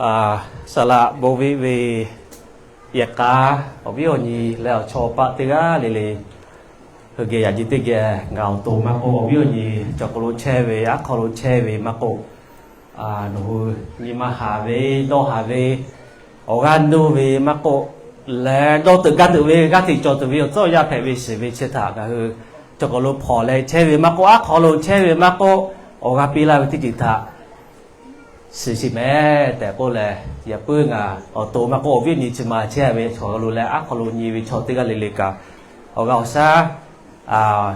Saˍ laꞈ bon viˆ ve yehˬ k'a awˬ viˉ awˬ nyi leh awˬ chawˇ paˆ teˇ g'aˇ le le, hui geh yaꞈ nyi teˇ geh ngaˬ awˬ to maˇ k'oˆ, awˬ viˉ awˬ nyi cawˬ hk'aw lo chehˇ ve, aˉ hk'aw lo chehˇ ve maˇ k'oˆ, nawˬ hui nyi ma haˍ ve, dawˇ haˍ ve, awˬ g'aˇ nuˇ ve maˇ k'oˆ, leh dawˇ teuꞈ gaˇ teuꞈ ve, g'aˇ hteꞈ cawˬ tuˬ ve awˬ tcuhˉ awˬ yanˇ hpehꞈ ve shiˍ ve chi htaꞈ ngaˬ hui cawˬ hk'aw lo hpawnˬ leh chehˇ ve maˇ k'oˆ, aˉ hk'aw lo chehˇ ve maˇ k'oˆ, awˬ g'aˇ piˇ laˇ ve teˇ ceuˬ htaꞈ shiˍ shiˍ mehˍ tehꞈ k'oˆ leh, yaꞈ puiˉ ngaˬ awˬ to maˇ k'oˆ, awˬ viˉ awˬ nyi chi ma chehˇ ve chaw lo leh aˉ hk'aw lo nyi ve chaw teˇ g'aˇ le le kaꞈ, awˬ g'aˇ awˬ shaˉ,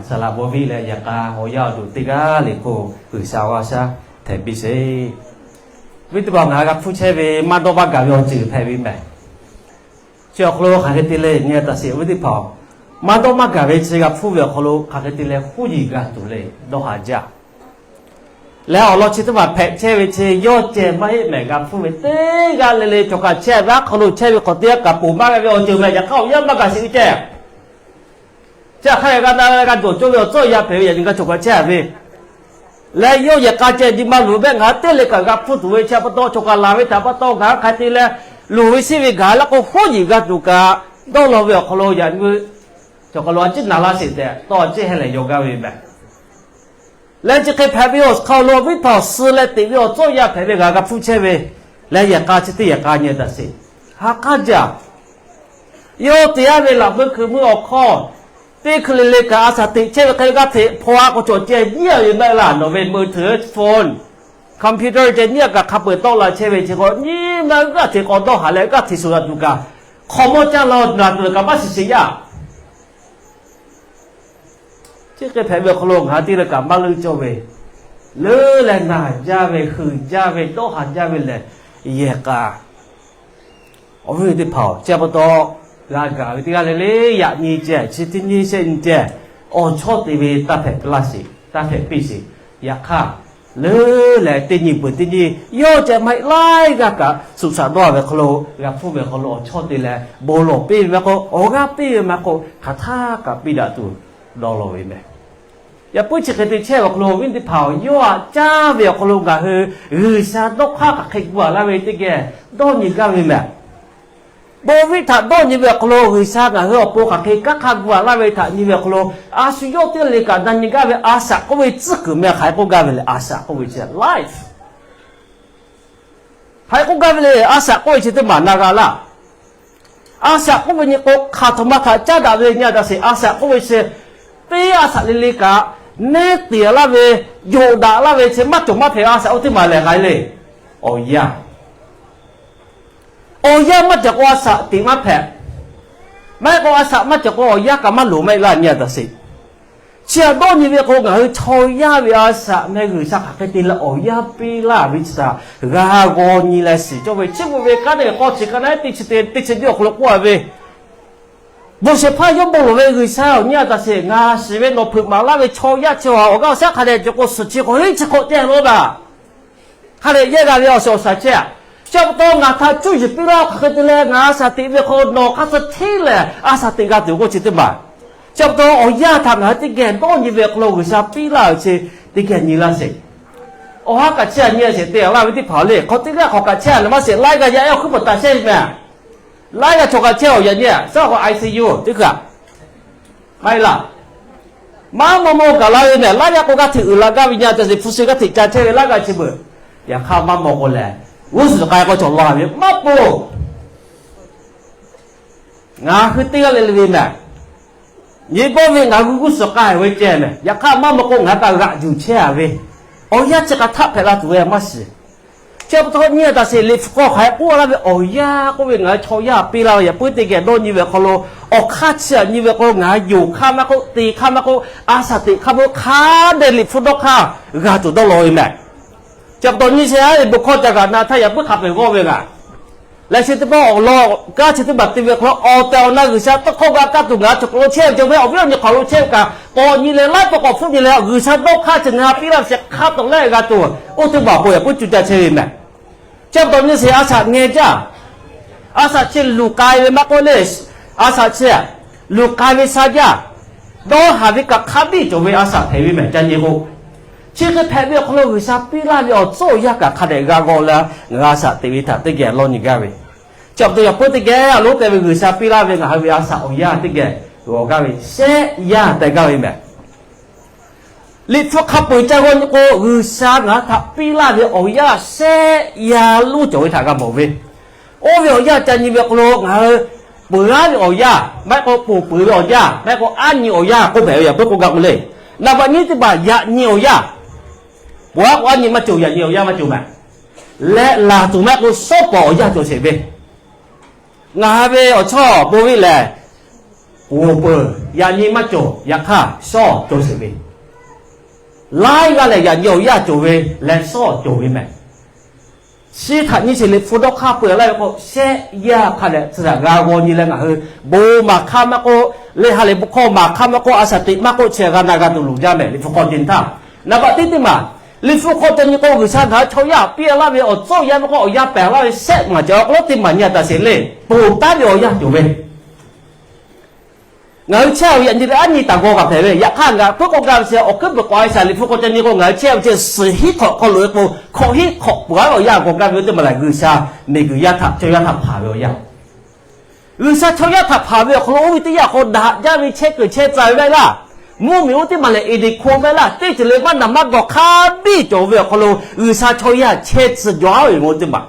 saˍ laꞈ bon viˆ leh yehˬ k'a awˬ yanˇ awˬ duˬ teˇ g'aˇ le k'o, G'uiˬsha awˬ g'aˇ awˬ shaˉ htehꞈ piˇ sheˍ. Awˬ viˉ teˇ hpaˍ, ngaˬ hui g'a hpuˇ chehˇ ve maˇ dawˇ maˇ gaˬ ve awˬ ceuˬ hpehꞈ ve mehˍ. Chi awˬ hk'aw lo hk'aˬ hk'e te le nyi taˍ sheˍ. Awˬ viˉ teˇ hpaˍ, maˇ dawˇ maˇ gaˬ ve chi g'a hpuˇ ve awˬ hk'aw lo hk'aˬ hk'e te leh huˉ yiˍ g'a tuˬ le, dawˇ haˍ jaˇ. Leh awˬ lawn chi teˇ maˬ hpehꞈ chehˇ ve chi yawˇ ceh maˇ heˆ mehˍ. G'a hpuˇ ve teˇ g'aˇ le le cawˬ kaꞈ chehˇ ve, aˉ hk'aw lo chehˇ ve hk'awꞈ teˇ g'aˇ kaꞈ ponˬ maˇ g'a ve awˬ ceuˬ mehˍ. Yaꞈ hk'aˇ awˬ yanˇ maˇ gaˬ sheˍ ve ceh, chi hk'aˬ hk'e g'a na g'a cawˬ cawˇ ve awˬ tcuhˉ awˬ yanˇ hpehꞈ ve yaꞈ nyi g'a cawˬ kaꞈ chehˇ ve leh yawˇ yehˬ k'a ceh nyi ma luˬ ve ngaˬ hui teˇ le kaꞈ g'a hpuˇ tuˬ ve chi pa taw, cawˬ kaꞈ laˬ ve htaꞈ pa taw ngaˬ hui hk'a te leh luˬ ve shiˉ ve gaˬ laˇ k'o, huˉ yiˍ g'a tuˬ kaꞈ dawˇ law ve awˬ hk'aw lo yaꞈ nyi cawˬ kaꞈ lo a ciˉ naˍ laˇ sheˍ tehꞈ tawˇ a ciˉ hehnˇ lehˬ yaw gaˇ ve mehˍ. Leh chi hk'e hpehꞈ ve awˬ hk'aw lo awˬ viˉ hpaˍ, suh leh teꞈ ve awˬ tcuhˉ awˬ yanˇ hpehꞈ ve g'a g'a hpuˇ chehˇ ve leh yehˬ k'a chi teˇ yehˬ k'a nyi taˍ sheˍ. Ha k'aˉ jaˇ. Yawˇ te yaˇ ve laꞈ meuˇ hkui meuˇ awˬ hkawˇ teˇ hkui le le kaꞈ a shaˍ teꞈ chehˇ ve hk'e g'aˇ hteꞈ hpaw a k'o cawˬ ceh nyiˉ a ve maˇ heˆ laˇ. Nawˬ ve meuˇ hteuꞈ phone, computer ceh nyiˉ a kaꞈ hk'a peu-eˬ tawˆ la chehˇ ve chi k'o, nyiˉ maˇ g'aˇ hteꞈ k'awꞈ dawˇ haˍ leh g'aˇ hteꞈ shuˍ g'a tuˬ kaꞈ, hk'aw mawˇ caˇ la naˬ tuˬ kaꞈ maˇ shiˍ sheˍ yaˇ. Chi hk'e hpehꞈ ve awˬ hk'aw lo ngaˬ hui teˇ g'aˇ kaꞈ maˇ leuˆ cawˇ ve, leuˉ leh naˬ jaˇ ve, heuˬ jaˇ ve, dawˇ haˍ jaˇ ve lehˬ yehˬ k'a. Awˬ viˉ teˇ hpaˍ-oˬ, chi pa taw g'a gaˬ ve teˇ g'aˇ le le yaꞈ nyi ceh, chi teˇ nyi shehˆ nyi ceh, awˬ chawˇ te ve taˇ hpehꞈ laˇ sheˍ, taˇ hpehꞈ piˇ sheˍ. Yaꞈ hk'aˇ, leuˉ leh teˇ nyi peuˬ teˇ nyi yawˇ ceh maˇ heˆ laiˉ g'aˇ kaꞈ suꞈ shaꞈ dawˇ ve hk'aw lo, g'a hpuˇ ve hk'aw lo awˬ chawˇ te leh bon lawˬ piˇ ve maˇ k'oˆ, awˬ g'aˇ piˇ ve maˇ k'oˆ, hk'aˬ htaˇ kaꞈ piˇ daꞈ tuˬ dawˇ law ve mehˍ. Yaꞈ puiˉ chi hk'e te chehˇ ve awˬ hk'aw lo awˬ viˉ teˇ hpaˍ-oˬ, yawˇ haꞈ caˇ ve awˬ hk'aw lo ngaˬ hui G'uiˬsha dawˇ hk'aˇ hk'aˬ hk'e gu a laˇ ve teˇ geh dawˇ nyi gaˇ ve mehˍ. Bon viˆ htaꞈ dawˇ nyi ve awˬ hk'aw lo G'uiˬsha ngaˬ hui awˬ pon hk'aˬ hk'e kanˉ hk'a gu a laˇ ve htaꞈ nyi ve awˬ hk'aw lo, a shu yawˇ teˇ g'aˇ le kaꞈ na nyi gaˇ ve a shaꞈ k'oˆ ve tcuhˉ kuiˬ meh hk'aˬ hk'e k'oˆ gaˇ ve le, a shaꞈ k'oˆ ve chi life. Hk'aˬ hk'e k'oˆ gaˇ ve le, a shaꞈ k'oˆ ve chi teˇ maˬ na g'a laˇ. A shaꞈ k'oˆ ve nyi k'o, hk'aˬ htoꞈ ma htaꞈ caˉ daꞈ ve nyi a taˍ sheˍ. A shaꞈ k'oˆ ve chi teˇ a shaꞈ le le kaꞈ, neˉ teˍ laˇ ve, yonˍ daꞈ laˇ ve chi maˇ cawˬ maˇ hpehꞈ ve a shaꞈ oˇ teˇ maˬ lehˬ hk'aˬ hk'e le, awˬ yanˇ. Awˬ yanˇ maˇ cawˬ k'o a shaꞈ teꞈ maˇ hpehꞈ. Maˇ heˆ k'o a shaꞈ maˇ cawˬ k'o awˬ yanˇ kaꞈ maˇ loˍ maˇ heˆ laˇ nyi a taˍ sheˍ. Chi htaꞈ dawˇ nyi ve k'o, ngaˬ hui chaw yaˇ ve a shaꞈ meh G'uiˬsha hk'aˬ hk'e te leh awˬ yanˇ piˇ laˇ ve chi htaꞈ g'a g'aw nyi leh shiˍ cawˇ ve, chi beuꞈ ve kanˉ te k'awˇ chi ka na teˇ chi teˇ chi nyiˇ awˬ hk'aw lo k'oˆ a ve, bon shehˍ hpaˇ yawˇ bon lawˬ ve G'uiˬsha-oˬ, nyi a taˍ sheˍ. Ngaˬ shiˍ ve nawˬ hpeuꞈ maˍ laˇ ve chaw yaˇ chi awˬ g'aˇ awˬ shaˉ hk'a dehꞈ cawˬ k'o, suhˍ chi hk'awꞈ heˆ chi hk'awꞈ te a laˇ baˬ. Hk'a dehꞈ yehˇ g'a ve awˬ shiˍ awˬ shaˍ chehˇ a. Chi pa taw ngaˬ htaꞈ cuˇ yiˍ piˇ laˇ hk'aˬ hk'e te leh ngaˬ a shaꞈ teꞈ ve hk'aw nawˬ hk'a suh hteˇ lehˬ a shaꞈ teꞈ g'a tuˬ k'oˆ chi teˇ maˬ. Chi pa taw awˬ yanˇ htaꞈ ngaˬ hui teˇ geh dawˇ nyi ve awˬ hk'aw lo G'uiˬsha piˇ laˇ ve chi teˇ geh nyi laˇ sheˍ. Awˬ ha kaꞈ chehˇ a nyi a sheˍ te a laˇ ve teˇ hpaˍ le, hk'aw teˇ g'aˇ hk'awꞈ kaꞈ chehˇ a lehˬ maˇ sheˍ, laiˉ g'aˇ yaˇ ehˉ awˬ hkuiˉ peuˬ taˍ chehˇ ve meh. Laiˉ g'aˇ chaw kaꞈ chehˇ awˬ yaꞈ nyi a, shaˉ k'o I C U teˇ hkui a. Maˇ heˆ laˇ. Maˇ maw maw gaˬ la ve meh, laiˉ g'aˇ k'o g'aˇ hteꞈ uiˍ la gaˇ ve nyi a taˍ sheˍ, hpu shi g'aˇ hteꞈ ca chehˇ ve laiˉ g'aˇ chi beuꞈ. Yaꞈ hk'aˇ maˇ maw k'o lehˬ, g'uˇ suhˍ k'ai k'o cawˬ law ve maˇ poˬ. Ngaˬ hui teˇ g'aˇ le le ve meh, nyi bawˆ ve ngaˬ hui g'uˇ suhˍ k'ai ve ceh meh, yaꞈ hk'aˇ maˇ maw k'o ngaˬ hui kaꞈ g'aꞈ yuˬ chehˇ a ve, awˬ yanˇ chi hk'aˬ htaˆ hpehꞈ la tuˬ ve maˇ shiˍ. Chi pa taw nyi a taˍ sheˍ, Liꞈ hpu hk'aw hk'aˬ hk'e k'oˆ laˇ ve awˬ yanˇ k'oˆ ve ngaˬ hui chaw yaˇ piˇ laˇ ve yaꞈ puiˉ teˇ geh dawˇ nyi ve awˬ hk'aw lo, awˬ hk'aˇ chi a nyi ve k'o ngaˬ hui yonˍ hk'aˇ maˇ k'oˆ, te hk'aˇ maˇ k'oˆ, a shaꞈ teꞈ hk'aˇ maˇ k'oˆ, hk'a dehꞈ Liꞈ hpu dawˇ hk'aˇ g'a tuˬ dawˇ law ve meh. Chi pa taw nyi sheˍ, a e bon hkawˇ ca g'aꞈ na htaˇ yaꞈ puiˉ hk'a peu-eˬ g'awˇ ve g'a. Leh chi teˇ pawˆ awˬ lawn kaˇ chi teˇ maˬ te ve hk'aw lo awˬ tehˬ awˬ na G'uiˬsha tawˇ hkawˇ g'a kaˇ tuˬ ngaˬ hui cawˬ hk'aw lo chehˇ ve cawˬ ve awˬ viˉ awˬ nyi hk'aw lo chehˇ ve kaꞈ k'awꞈ nyi leh laiˉ pawˆ k'awꞈ hpfuhˆ nyi leh G'uiˬsha dawˇ hk'aˇ chi ngaˬ hui piˇ laˇ ve chi hk'a tawˍ leh g'a tuˬ, oˇ teˇ maˬ k'o yaꞈ puiˉ cuˇ caˇ chehˇ ve meh. Chi pa taw nyi sheˍ, a shaꞈ ngeh jaˇ. A shaꞈ chi luˬ k'ai ve maˇ k'oˆ le, a shaꞈ chi luˬ k'ai ve sha jaˇ. Dawˇ haˍ ve kaꞈ hk'a biˇ cawˬ ve a shaꞈ hpehꞈ ve meh ca nyi k'o, Chi hk'e hpehꞈ ve awˬ hk'aw lo G'uiˬsha piˇ laˇ ve awˬ tcuhˉ awˬ yanˇ kaꞈ hk'a dehꞈ g'a g'aw leh, ngaˬ a shaꞈ teꞈ ve htaꞈ teˇ geh lawˇ nyi gaˇ ve. Chi pa taw yaꞈ puiˉ teˇ geh a lonˉ k'ai ve G'uiˬsha piˇ laˇ ve ngaˬ hui ve a shaꞈ awˬ yanˇ teˇ geh g'aw gaˇ ve shehˆ yanˇ teh gaˇ ve mehˍ. Liꞈ hpu hk'a peu-eˬ ca g'aw nyi k'o, G'uiˬsha ngaˬ hui htaꞈ piˇ laˇ ve awˬ yanˇ shehˆ yanˇ lonˉ cawˬ ve htaꞈ g'a mawˬ ve. Oˇ ve awˬ yanˇ ca nyi ve awˬ hk'aw lo ngaˬ hui peuˬ aˉ ve awˬ yanˇ, maˇ heˆ k'o ponˬ peuˬ ve awˬ yanˇ, maˇ heˆ k'o aˉ nyi awˬ yanˇ k'oˆ hpehꞈ ve, yaꞈ puiˉ k'oˆ gaˇ k'o le. Naˍ baꞈ nyi teˇ hpaˍ yaꞈ nyi awˬ yanˇ, ponˬ aˉ k'o aˉ nyi maˇ cawˬ, yaꞈ nyi awˬ yanˇ maˇ cawˬ mehˍ. Leh laˬ tuˬ maˇ heˆ k'o shawˉ pawˍ awˬ yanˇ cawˬ sheˍ ve. Ngaˬ hui ve awˬ chawˇ bon ve lehˬ, ponˬ peuˬ, yaꞈ nyi maˇ cawˬ, yaꞈ hk'aˇ shawˉ cawˬ sheˍ ve. Laiˉ g'aˇ lehˬ yaꞈ nyi awˬ yanˇ cawˬ ve leh shawˉ cawˬ ve mehˍ. Chi htaꞈ nyi sheˍ Liꞈ hpu dawˇ hk'aˇ peu-eˬ laˇ ve k'o, shehˆ yanˇ hk'a dehꞈ chi htaꞈ g'a g'aw nyi leh ngaˬ hui bon maˍ hk'aˇ maˇ k'oˆ, leh ha lehˬ bon hkawˇ maˍ hk'aˇ maˇ k'oˆ, a shaꞈ teꞈ maˇ k'oˆ, chi htaꞈ g'a na g'a tuˬ loˍ jaˇ mehˍ. Liꞈ hpu hk'aw te htaˇ, naˍ baꞈ teˇ teˇ maˬ, Liꞈ hpu hk'aw ca nyi k'o, G'uiˬsha ngaˬ hui chaw yaˇ piˇ laˇ ve awˬ tcuhˉ awˬ yanˇ maˇ k'oˆ, awˬ yanˇ pehˍ laˇ ve shehˆ maˬ cawˬ awˬ hk'aw lo teˇ maˬ nyi a taꞈ sheˍ le. Ponˬ taˉ ve awˬ yanˇ cawˬ ve. Ngaˬ hui chehˇ ve yaꞈ nyi ve aˉ nyi taˍ g'aw kaꞈ hpehꞈ ve, yaꞈ hk'aˇ ngaˬ puiˉ k'oˆ gaˇ ve chi awˬ hkuiˉ peuˬ k'awꞈ a shaꞈ Liꞈ hpu hk'aw ca nyi k'o, ngaˬ hui chehˇ ve chi suhˍ hinˉ hk'awꞈ hk'aw loꞈ e k'o, hkawꞈ hinˉ hk'awꞈ peuˬ aˉ ve awˬ yanˇ g'aw gaˇ ve oˇ teˇ maˬ lehˬ, G'uiˬsha miˬguiˬ yaˇ htaꞈ chaw yaˇ htaꞈ hpanˍ ve awˬ yanˇ. G'uiˬsha chaw yaˇ htaꞈ hpanˍ ve awˬ hk'aw lo oˇ ve teˇ yanˇ hk'aw daꞈ jaˇ ve chehˇ kuiˬ chehˇ tcuh ve maˇ heˆ laˇ. Mvuhˇmiˬ oˇ teˇ maˬ lehˬ Eˍdenˍ hko maˇ heˆ laˇ. Teˇ ceuˬ le maˇ naˬ maˇ gawˬ hk'a biˇ cawˬ ve awˬ hk'aw lo G'uiˬsha chaw yaˇ chehˇ tcuh jaw ve oˇ teˇ maˬ.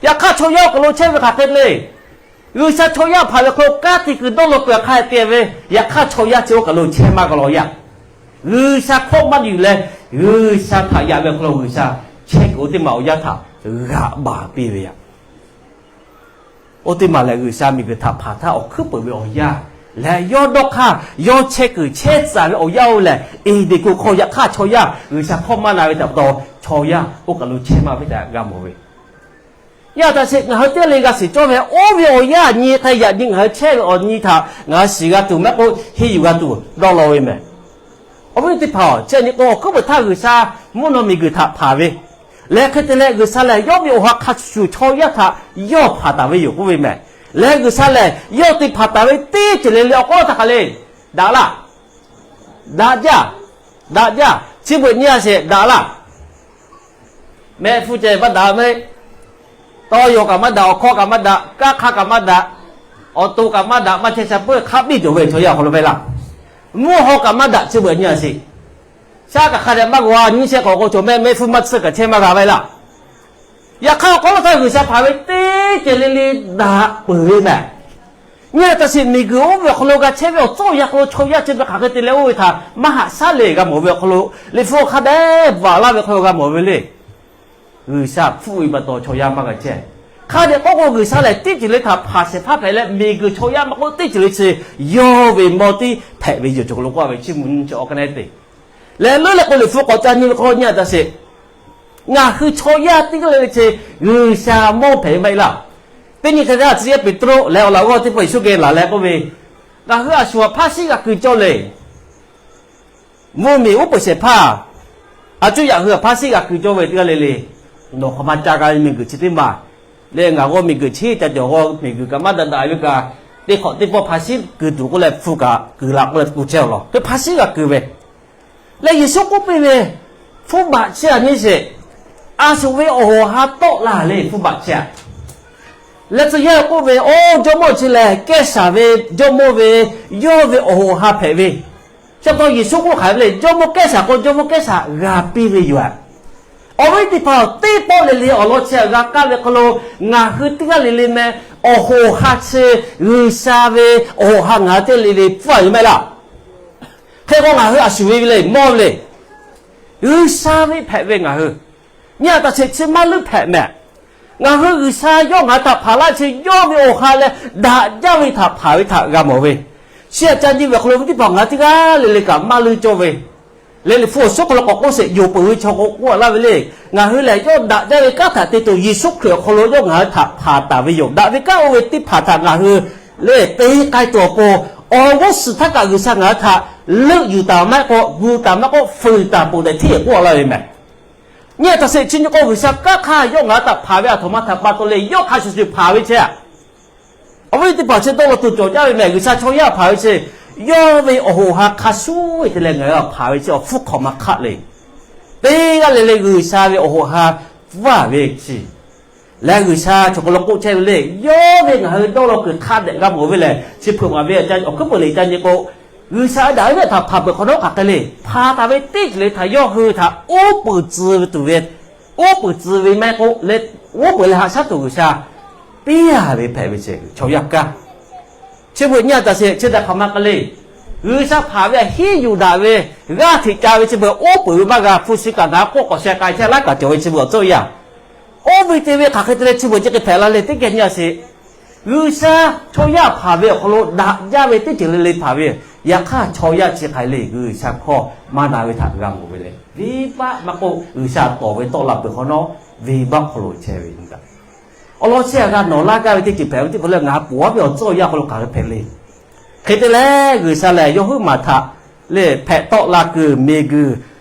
Yaꞈ hk'aˇ chaw yaˇ awˬ hk'aw lo chehˇ ve hk'aˬ hk'e le. G'uiˬsha chaw yaˇ hpanˍ ve hk'aw lo kanˉ te kuiˬ dawˇ law peuˬ hk'a te ve, yaꞈ hk'aˇ chaw yaˇ chi oˇ kaˬ lo chehˇ maˇ g'a law yaˇ. G'uiˬsha hkawˇ maˇ yuˬ leh, G'uiˬsha htaꞈ yaꞈ ve awˬ hk'aw lo G'uiˬsha chehˇ kuiˬ oˇ teˇ maˬ awˬ yanˇ htaꞈ g'aꞈ baˬ piˇ ve yoˬ. Oˇ teˇ maˬ lehˬ G'uiˬsha miˬguiˬ htaꞈ hpanˍ htaˇ awˬ hkuiˉ peuˬ ve awˬ yanˇ lehˬ, yawˇ dawˇ hk'aˇ yawˇ chehˇ kuiˬ chehˇ tcuh ve awˬ yanˇ oˇ lehˬ, Eˍdenˍ hko hk'aw yaꞈ hk'aˇ chaw yaˇ G'uiˬsha hkawˇ maˇ na ve htaꞈ pa taw, chaw yaˇ oˇ kaˬ lo chehˇ maˇ ve tehꞈ g'a mawˬ ve. Yaˇ htaꞈ sheˍ ngaˬ hui teˇ g'aˇ le g'a shiˍ cawˇ ve oˇ ve awˬ yanˇ nyi hk'e yaꞈ nyi ngaˬ hui chehˇ ve awˬ nyi htaꞈ ngaˬ hui shiˍ g'a tuˬ maˇ k'oˆ, henˇ yuˬ g'a tuˬ dawˇ law ve mehˍ. Awˬ viˉ teˇ hpaˍ-oˬ, chi nyi k'o awˬ hkuiˉ peuˬ htaˇ G'uiˬsha mvuhˇ naw miˬguiˬ htaꞈ hpanˍ ve, leh hk'e te leh G'uiˬsha lehˬ yawˇ ve awˬ ha hk'a shuˍ shuˍ chaw yaˇ htaꞈ yawˇ hpanˍ taˍ ve yoˬ k'oˆ ve mehˍ. Leh G'uiˬsha lehˬ yawˇ te hpanˍ taˍ ve teˇ ceuˬ le le awˬ k'aw htaꞈ hk'a le, daꞈ laˇ, daꞈ jaˇ, daꞈ jaˇ, chi beuꞈ nyi a sheˍ daꞈ laˇ. Mehˆ hpfuhˇ ceh maˇ daꞈ mehˆ. Tawˇ yaw kaꞈ maˇ daꞈ, awˬ hkawˇ kaꞈ maˇ daꞈ, kanˉ hk'aˇ kaꞈ maˇ daꞈ, awˬ to kaꞈ maˇ daꞈ, maˇ chehˇ sha puiˉ hk'a biˇ cawˬ ve chaw yaˇ awˬ hk'aw lo maˇ heˆ laˇ. Mvuhˇ haw kaꞈ maˇ daꞈ, chi beuꞈ nyi a sheˍ. Shaˉ kaꞈ hk'a dehꞈ maˇ g'a nyi shehˆ k'awꞈ k'o cawˬ mehˆ, mehˆ hpfuhˇ maˇ tsuhˇ kaꞈ chehˇ maˇ g'a maˇ heˆ laˇ. Yaꞈ hk'aˇ awˬ hk'aw lo htaˇ G'uiˬsha hpanˍ ve teˇ ceuˬ le le daꞈ peuˬ ve mehˍ. Nyi a taꞈ sheˍ miˬguiˬ oˇ ve awˬ hk'aw lo g'a chehˇ ve awˬ tcuhˉ awˬ yanˇ hk'aw lo chaw yaˇ chi beuꞈ hk'aˬ hk'e te leh oˇ ve htaꞈ maˇ haꞈ shaˉ le g'a mawˬ ve awˬ hk'aw lo, Liꞈ hpu hk'a dehꞈ bvuhꞈ laˇ ve hk'aw lo g'a mawˬ ve le. G'uiˬsha hpfuhˆ ve pa taw chaw yaˇ maˇ g'a chehˇ. Hk'a dehꞈ k'oˆ k'o G'uiˬsha lehˬ teˇ ceuˬ le htaꞈ hpanˍ shehˍ hpaˇ hpehꞈ leh, miˬguiˬ chaw yaˇ maˇ k'oˆ teˇ ceuˬ le chi yawˇ ve mawˇ tiˉ hpehꞈ ve yoˬ. Cawˬ k'o lo k'oˆ ve chiˇ mvuh nyi chi awˬ hk'e te leh leuˉ leh k'o Liꞈ hpu k'awꞈ ca nyi ve hk'aw nyi a taꞈ sheˍ. Ngaˬ hui chaw yaˇ teˇ g'aˇ le le chi G'uiˬsha mawˇ hpehꞈ ve maˇ heˆ laˇ. Teˇ nyi hk'e te a tcuh yaˇ Peˍtruˆ leh awˬ laꞈ g'awˇ teˇ hpaˍ Yeˍsuˆ geh laˬ leh k'oˆ ve, Ngaˬ hui a shu htaꞈ hpaˇ shiˉ g'a keu cawˇ le. Mvuhˇmiˬ uˉ peunˍ shehˍ hpaˇ, a cuˇ yaꞈ hui htaꞈ hpaˇ shiˉ g'a keu cawˇ ve teˇ g'aˇ le le, nawˬ hk'aˬ ma ca g'a ve miˬguiˬ chi teˇ maˬ leh ngaˬ g'awˇ miˬguiˬ chi ca cawˬ g'awˇ miˬguiˬ kaꞈ maˇ daꞈ daꞈ ve kaꞈ, teˇ hk'awꞈ teˇ pawˆ hpaˇ shiˉ keu tuˬ k'oˆ leh hpu kaꞈ keu laꞈ k'oˆ leh k'oˆ chehˇ awˬ lawn hpaˇ shiˉ g'a keu ve. Leh Yeˍsuˆ k'oˆ piˇ ve, Hpfuhˇ baꞈ chehˇ a nyi sheˍ. A shuˍ ve awˬ hoꞈ awˬ ha tawˆ la le, hpfuhˇ baꞈ chehˇ a. Leh tcuh yaˇ k'oˆ ve, Oˇ jawˇmawˇ chi lehˬ Kehˉsaˍ ve jawˇmawˇ ve yawˇ ve awˬ hoꞈ awˬ ha hpehꞈ ve. Chi pa taw Yeˍsuˆ k'oˆ hk'aˬ hk'e ve le, jawˇmawˇ Kehˉsaˍ k'o jawˇmawˇ Kehˉsaˍ g'a piˇ ve yoˬ. Awˬ viˉ teˇ hpaˍ-oˬ, teˇ pawˆ le le awˬ lawn chi htaꞈ g'a kaˇ ve hk'aw lo ngaˬ hui teˇ g'aˇ le le meh awˬ hoꞈ awˬ ha chi G'uiˬsha ve awˬ hoꞈ awˬ ha ngaˬ hui teˇ g'aˇ le le pfuhˇ a yoˬ maˇ heˆ laˇ. Hk'e k'o ngaˬ hui a shuˍ ve le mawˇ ve le. G'uiˬsha ve hpehꞈ ve ngaˬ hui nyi a taꞈ sheˍ chi maˇ leuˉ hpehꞈ mehˍ. Ngaˬ hui G'uiˬsha yawˇ ngaˬ hui htaꞈ hpanˍ laˇ chi yawˇ ve awˬ ha leh daꞈ jaˇ ve htaꞈ hpanˍ ve htaꞈ g'a mawˬ ve. Chi htaꞈ ca nyi ve awˬ hk'aw lo ve teˇ hpaˍ ngaˬ hui teˇ g'aˇ le le kaꞈ maˇ leuˉ cawˇ ve. Leh Liꞈ hpu awˬ suhˉ hk'aw lo k'awꞈ k'oˆ sheˍ, yonˍ peuˬ ve chaw k'o k'oˆ laˇ ve le. Ngaˬ hui lehˬ yawˇ daꞈ jaˇ ve kanˉ htaꞈ te tuˬ Yeˍsuˆ Hkriꞈ awˬ hk'aw lo yawˇ ngaˬ hui htaꞈ hpanˍ taˍ ve yoˬ. Daꞈ ve kanˉ oˇ ve teˇ hpaˍ htaꞈ ngaˬ hui lehˬ te k'ai tuˬ awˬ pon, awˬ g'uˇ suhˍ htaˇ kaꞈ G'uiˬsha ngaˬ hui htaꞈ leuˆ yuˬ taˍ maˇ heˆ k'o, gu taˍ maˇ k'oˆ, fuiˍ taˍ ponˬ tehꞈ hteˇ k'oˆ laˇ ve mehˍ. Nyi a taꞈ sheˍ chi nyi k'o G'uiˬsha kanˉ hk'aˇ yawˇ ngaˬ hui htaꞈ hpanˍ ve a htoꞈ ma htaꞈ pa taw le, yawˇ hk'a shuˍ shuˍ hpanˍ ve chehˇ a. Awˬ viˉ teˇ hpaˍ chi dawˇ law tuˬ cawˬ jaˇ ve mehˍ, G'uiˬsha chaw yaˇ hpanˍ ve chi. yawˇ ve awˬ hoꞈ ha hk'a shuˍ te leh ngaˬ hui hpanˍ ve chi awˬ hpfuhˇ hk'awꞈ ma hk'aˆ le. Teˇ g'aˇ le le G'uiˬsha ve awˬ hoꞈ ha pfuhˇ ve chi leh G'uiˬsha chaw hk'aw lo k'oˆ chehˇ ve le. Yawˇ ve ngaˬ hui dawˇ law kuiˬ hk'a dehꞈ g'a mawˬ ve lehˬ, chi hpeuꞈ maˍ ve awˬ hkuiˉ peuˬ le ca nyi k'o, G'uiˬsha daꞈ ve htaꞈ hpanˍ peuˬ hk'awꞈ nawˉ hk'aˬ hk'e le. Hpanˍ taˍ ve teˇ ceuˬ le htaꞈ yawˇ hui htaꞈ uˉ peunˍ tcuh ve tuˬ ve, uˉ peunˍ tcuh ve maˇ heˆ k'o le, uˉ peunˍ leh haꞈ shaˉ tuˬ G'uiˬsha piˇ a ve hpehꞈ ve chi chaw yaˇ kaˇ. Chi beuꞈ nyi a taˍ sheˍ, chi htaꞈ hk'aˬ ma k'ai le. G'uiˬsha hpanˍ ve a hiˉ yuˬ daꞈ ve g'aˇ hteꞈ ca ve chi beuꞈ uˉ peunˍ ve maˇ g'a. Hpu shi kaꞈ ngaˬ k'oˆ k'awꞈ sheh k'ai chehˇ laˇ kaꞈ cawˬ ve chi beuꞈ awˬ tcuhˇ yaˇ. Oˇ ve te ve hk'aˬ hk'e te leh chi beuꞈ chi hk'e hpehꞈ la le teˇ geh nyi a sheˍ. G'uiˬsha chaw yaˇ hpanˍ ve awˬ hk'aw lo daꞈ jaˇ ve teˇ ceuˬ le le hpanˍ ve, yaꞈ hk'aˇ chaw yaˇ chi hk'aˬ hk'e le G'uiˬsha hkawˇ maˇ na ve htaꞈ g'a mawˬ ve le. Venˇbaˆ maˇ k'oˆ, G'uiˬsha tawˍ ve tawˆ la peuˬ hk'awꞈ nawˉ, venˇbaˆ hk'aw lo chehˇ ve awˬ lawn chi a g'a nawˬ laˇ gaˇ ve teˇ ceuˬ hpehꞈ ve teˇ hpaˍ lehˬ, ngaˬ hui ponˬ aˉ ve awˬ tcuhˇ yaˇ hk'aw lo hk'aˬ hk'e hpehꞈ le. Hk'e te leh, G'uiˬsha lehˬ yawˇ huiˉ maˬ htaꞈ lehˬ hpehꞈ tawˆ la kuiˬ miˬguiˬ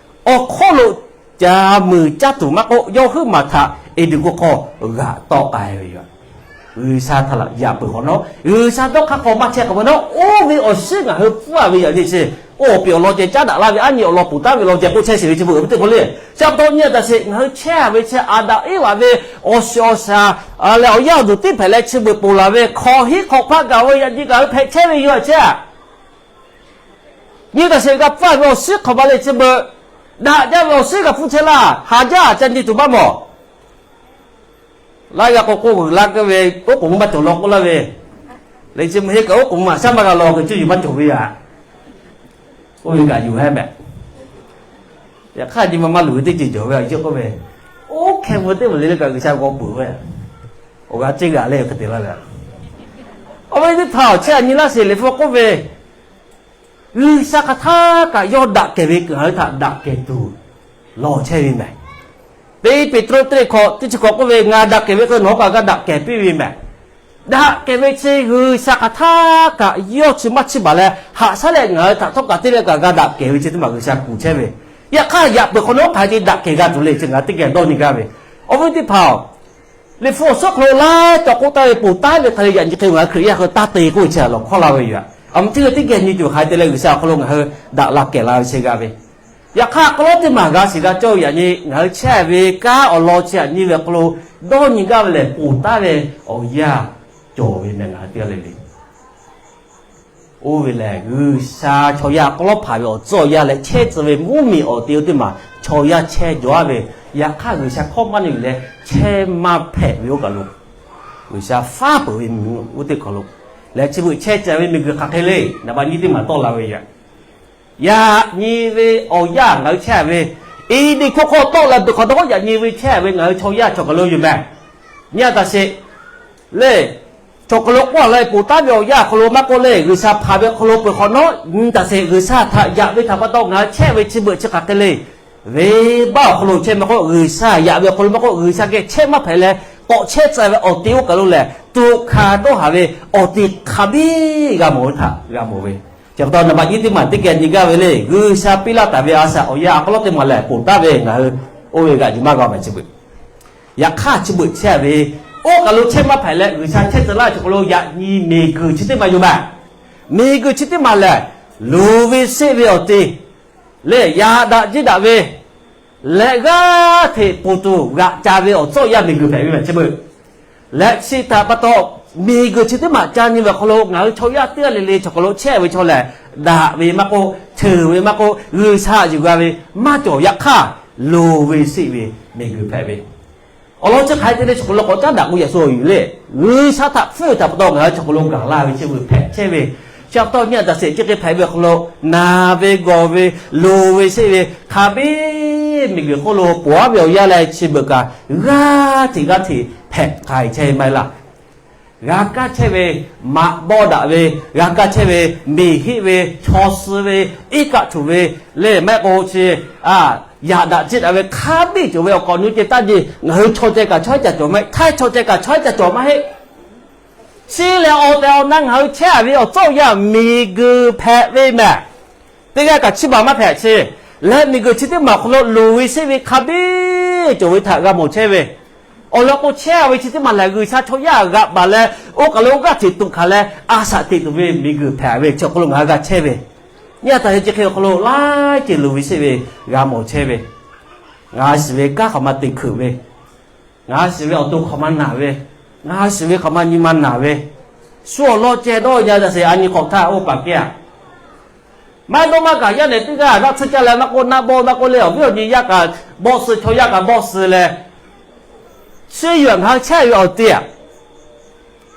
awˬ hk'oˆ lo ca muiˬ caˇ tuˬ maˇ k'oˆ, yawˇ huiˉ maˬ htaꞈ Eˍdenˍ hk'aw k'aw g'aꞈ tawˆ k'ai ve yoˬ. G'uiˬsha htaꞈ laꞈ yaꞈ peuˬ hk'awꞈ nawˉ, G'uiˬsha dawˇ hk'aˇ hk'aw maˇ chehˇ hk'awꞈ ve nawˉ, oˇ ve awˬ shinˉ ngaˬ hui pfuhˇ a ve yaꞈ nyi chi, oˇ awˬ piˍ awˬ lawn ceh caˉ daꞈ laˇ ve aˉ nyi awˬ lawn ponˬ taˉ ve lawn ceh k'oˆ chehˇ sheˍ ve chi beuꞈ ve teˇ hk'aw le. Chi pa taw nyi a taˍ sheˍ, ngaˬ hui chehˇ a ve chi Aˍdanˍ Eˇvaꞈ ve awˬ shiˍ awˬ shaˍ leh awˬ yaˇ awˬ duˬ teˇ hpehꞈ leh chi beuꞈ ponˬ laˬ ve hk'awꞈ hiˉ hk'awꞈ hpaˆ gaˬ ve yaꞈ nyi ngaˬ hui hpehꞈ chehˇ ve yoˬ a chehˇ. Nyi taˍ sheˍ, g'a pfuhˇ ve awˬ shinˉ hk'aˬ ma le chi beuꞈ, daꞈ jaˇ ve awˬ shinˉ g'a pfuhˇ chehˇ laˇ. Haˍ jaˇ ca nyi tuˬ maˇ mawˬ. Laiˉ g'aˇ k'o k'oˆ g'uiˬ laˇ k'oˆ ve, oˉ k'oˍ mvuh maˇ cawˬ law k'oˆ laˇ ve, le chi mvuh heˆ kaꞈ oˉ k'oˍ mvuh maˍ shaˉ maˇ g'a law k'o cuˇ yiˍ maˇ cawˬ ve yaꞈ, oˇ ve kaꞈ yuˬ hehˉ mehˍ. Yaꞈ hk'aˇ nyi ma maˇ luˬ ve teˇ ceuˬ cawˬ ve a ciˉ k'oˆ ve, oˇ hkeh mvuh teˇ mvuh le le kaꞈ G'uiˬsha g'aw peuˬ ve, awˬ g'aˇ ceˇ g'aꞈ le hk'e te laˇ ve. Awˬ viˉ teˇ hpaˍ awˬ chehˇ a nyi laˇ sheˍ, liꞈ hpu k'oˆ ve, G'uiˬsha hk'aˬ htaˇ kaꞈ yawˇ daꞈ kehˬ ve kuiˬ ngaˬ hui htaꞈ daꞈ kehˬ tuˬ lawˬ chehˇ ve mehˍ. Teˇ Peˍtruˆ teˇ hk'awꞈ teˇ chi hkawꞈ k'oˆ ve, Ngaˬ daꞈ kehˬ ve k'o nawˬ hui kaꞈ g'a daꞈ kehˬ piˇ ve mehˍ. Daꞈ kehˬ ve chi G'uiˬsha hk'aˬ htaˇ kaꞈ yawˇ chi maˇ chiˇ baˬ leh haꞈ shaˉ leh ngaˬ hui htaꞈ htawˇ kaꞈ teˇ g'aˇ kaꞈ g'a daꞈ kehˬ ve chi teˇ maˬ G'uiˬsha kuˬ chehˇ ve. Yaꞈ hk'aˇ yaꞈ peuˬ hk'awꞈ nawˉ hk'aˬ hk'e te daꞈ kehˬ g'a tuˬ le chi ngaˬ hui teˇ geh dawˇ nyi gaˇ ve. Awˬ viˉ teˇ hpaˍ-oˬ, Liꞈ hpu awˬ suhˉ hk'aw lo laiˉ taw k'oˆ taˍ ve ponˬ taˍ ve hk'a le yaꞈ nyi hk'e ngaˬ hui Hkriꞈ yaˇ hk'e taˇ te k'oˆ ve chi a lawˬ hkawˇ laˇ ve yoˬ. Aˬ mvuh teˇ g'aˇ teˇ geh nyi tuˬ hk'aˬ hk'e te leh G'uiˬsha awˬ hk'aw lo ngaˬ hui daꞈ la kehˬ la ve chi g'a ve. Yaꞈ hk'aˇ hk'aw lo teˇ maˬ g'a shiˍ g'a cawˇ ve yaꞈ nyi ngaˬ hui chehˇ ve kanˉ awˬ lawn chi aꞈ nyi ve awˬ hk'aw lo dawˇ nyi gaˇ ve lehˬ, ponˬ taˍ ve awˬ yanˇ cawˬ ve mehˍ ngaˬ hui teˇ g'aˇ le le. Oˇ ve lehˬ, G'uiˬsha chaw yaˇ k'aw lawˉ hpanˍ ve awˬ tcuhˉ awˬ yanˇ leh chehˇ tcuh ve mvuhˇmiˬ awˬ te oˇ teˇ maˬ chaw yaˇ chehˇ jaw aˉ ve, yaꞈ hk'aˇ G'uiˬsha hkawˇ maˇ nyi uiˍ leh chehˇ maˇ hpehꞈ ve oˇ kaˬ lo, G'uiˬsha faˉ peuˬ ve miˬguiˬ oˇ teˇ hk'aw lo lehˬ, chi beuꞈ chehˇ tcuh ve miˬguiˬ hk'aˬ hk'e le, naˍ baꞈ nyiˇ teˇ maˬ tawˆ la ve yoˬ. Yaꞈ nyi ve awˬ yanˇ ngaˬ hui chehˇ ve, Eˍdenˍ hkawˇ hk'aw tawˆ la peuˬ hk'awꞈ nawˉ yaꞈ nyi ve chehˇ ve ngaˬ hui chaw yaˇ chaw kaˬ lo yoˬ mehˍ. Nyi a taˍ sheˍ. Le, chaw hk'aw lo k'oˆ a la ve ponˬ taˍ ve awˬ yanˇ awˬ hk'aw lo maˇ k'oˆ le, G'uiˬsha hpanˍ ve awˬ hk'aw lo peuˬ hk'awꞈ nawˉ nyi taˍ sheˍ. G'uiˬsha htaꞈ yaꞈ ve htaꞈ pa taw ngaˬ hui chehˇ ve chi beuꞈ chi hk'aˬ hk'e le, venˇbaˆ awˬ hk'aw lo chehˇ maˇ k'oˆ, G'uiˬsha yaꞈ ve awˬ hk'aw lo maˇ k'oˆ, G'uiˬsha geh chehˇ maˇ hpehꞈ leh k'awꞈ chehˇ tcuh ve awˬ te oˇ kaˬ lo lehˬ, tuꞈ hkanˍ dawˇ haˍ ve awˬ te hk'a biˇ g'a mawˬ ve htaꞈ g'a mawˬ ve. Chi pa taw naˍ baꞈ nyiˇ teˇ maˬ teˇ geh nyi gaˇ ve le, G'uiˬsha piˇ laˇ taˍ ve a shaꞈ awˬ yanˇ a k'aw lawˉ teˇ maˬ lehˬ ponˬ taˍ ve ngaˬ hui oˇ ve g'aꞈ yuˬ maˇ g'a mehˍ chi beuꞈ. Yaꞈ hk'aˇ chi beuꞈ chehˇ ve, oˇ kaˬ lo chehˇ maˇ hpehꞈ leh G'uiˬsha chehˇ tcuh laˇ ve chaw hk'aw lo yaꞈ nyi miˬguiˬ chi teˇ maˬ yoˬ mehˍ. Miˬguiˬ chi teˇ maˬ lehˬ, luˬ ve seˆ ve awˬ te lehˬ, yaꞈ daꞈ jiˇ daꞈ ve leh g'aˇ hteꞈ ponˬ tuˬ g'aꞈ ca ve awˬ tcuhˉ awˬ yanˇ miˬguiˬ hpehꞈ ve mehˍ chi beuꞈ. Leh chi htaꞈ pa taw, miˬguiˬ chi teˇ maˬ ca nyi ve awˬ hk'aw lo ngaˬ hui chaw yaˇ teˇ g'aˇ le le chaw hk'aw lo chehˇ ve chaw lehˬ, daꞈ ve maˇ k'oˆ, ceuˬ ve maˇ k'oˆ, G'uiˬsha yuˬ g'a ve maˇ cawˬ. Yaꞈ hk'aˇ, luˬ ve seˆ ve miˬguiˬ hpehꞈ ve awˬ lawn chi hk'aˬ hk'e te leh chaw hk'aw lo k'awꞈ caˉ daꞈ k'o yaꞈ shu awˬ yuˬ le. G'uiˬsha htaꞈ hpfuhˇ ve htaꞈ pa taw ngaˬ hui chaw hk'aw lo gaˬ laˇ ve chi beuꞈ hpehꞈ chehˇ ve. Chi pa taw nyi a taˍ sheˍ, chi hk'e hpehꞈ ve awˬ hk'aw lo naˬ ve gawˬ ve, luˬ ve seˆ ve, hk'a biˇ miˬguiˬ hk'oˆ lo ponˬ aˉ ve awˬ yanˇ leh chi beuꞈ kaꞈ g'aˇ hteꞈ g'aˇ hteꞈ hpehꞈ k'ai chehˇ ve maˇ heˆ laˇ. G'a kaˇ chehˇ ve maꞈ bawˆ daꞈ ve, g'a kaˇ chehˇ ve miˬ heˆ ve, chaw suh ve, iˉ kaˆ htuꞈ ve, leh maˇ heˆ k'o chi yaꞈ daꞈ ciˇ daꞈ ve hk'a biˇ cawˬ ve awˬ k'awꞈ nu ceh taˇ jeˬ. Ngaˬ hui chaw ceh kaꞈ chaw haiˉ ca cawˬ maˇ heˆ. Htaiˇ chaw ceh kaꞈ chaw haiˉ ca cawˬ maˇ heˆ. Chi lehˬ awˬ tehˬ awˬ na ngaˬ hui chehˇ ve awˬ tcuhˉ awˬ yanˇ miˬguiˬ hpehꞈ ve mehˍ. Teˇ g'aˇ kaꞈ chiˇ baˬ maˇ hpehꞈ chi. Leh miˬguiˬ chi teˇ maˬ awˬ hk'aw lo luˬ ve seˆ ve hk'a biˇ cawˬ ve htaꞈ g'a mawˬ chehˇ ve. Awˬ lawn k'o, chehˇ ve chi teˇ maˬ lehˬ, G'uiˬsha chaw yaˇ g'aꞈ baˬ leh, oˇ kaˬ lo g'aˇ hteꞈ tuꞈ hkanˍ leh, a shaꞈ teꞈ tuˬ ve miˬguiˬ hpehꞈ ve chi awˬ hk'aw lo ngaˬ hui g'a chehˇ ve. Nyi a taˍ heh chi hk'e awˬ hk'aw lo laiˉ ceuˬ loˍ ve sheˆ ve g'a mawˬ chehˇ ve, ngaˬ shiˍ ve kanˉ hk'awꞈ ma te hkeuꞈ ve, ngaˬ shiˍ ve awˬ to hk'awꞈ ma naˬ ve, ngaˬ shiˍ ve hk'awꞈ ma nyi ma naˬ ve, shu awˬ lawn ceh dawˇ nyi a taˍ sheˍ, a nyi hk'awꞈ htaˇ oˇ paˍ kehˉ a. Maˇ heˆ dawˇ maˇ kaꞈ yaˇ nehˬ teˇ g'aˇ naˆ tsuhˇ caˇ leh maˇ k'oˆ, naˆ bawˆ maˇ k'oˆ leh, awˬ viˉ awˬ nyi yaˇ kaꞈ bawˆ suh, chaw yaˇ kaꞈ bawˆ suh leh, chi yoˬ ngaˬ hui chehˇ ve awˬ te a.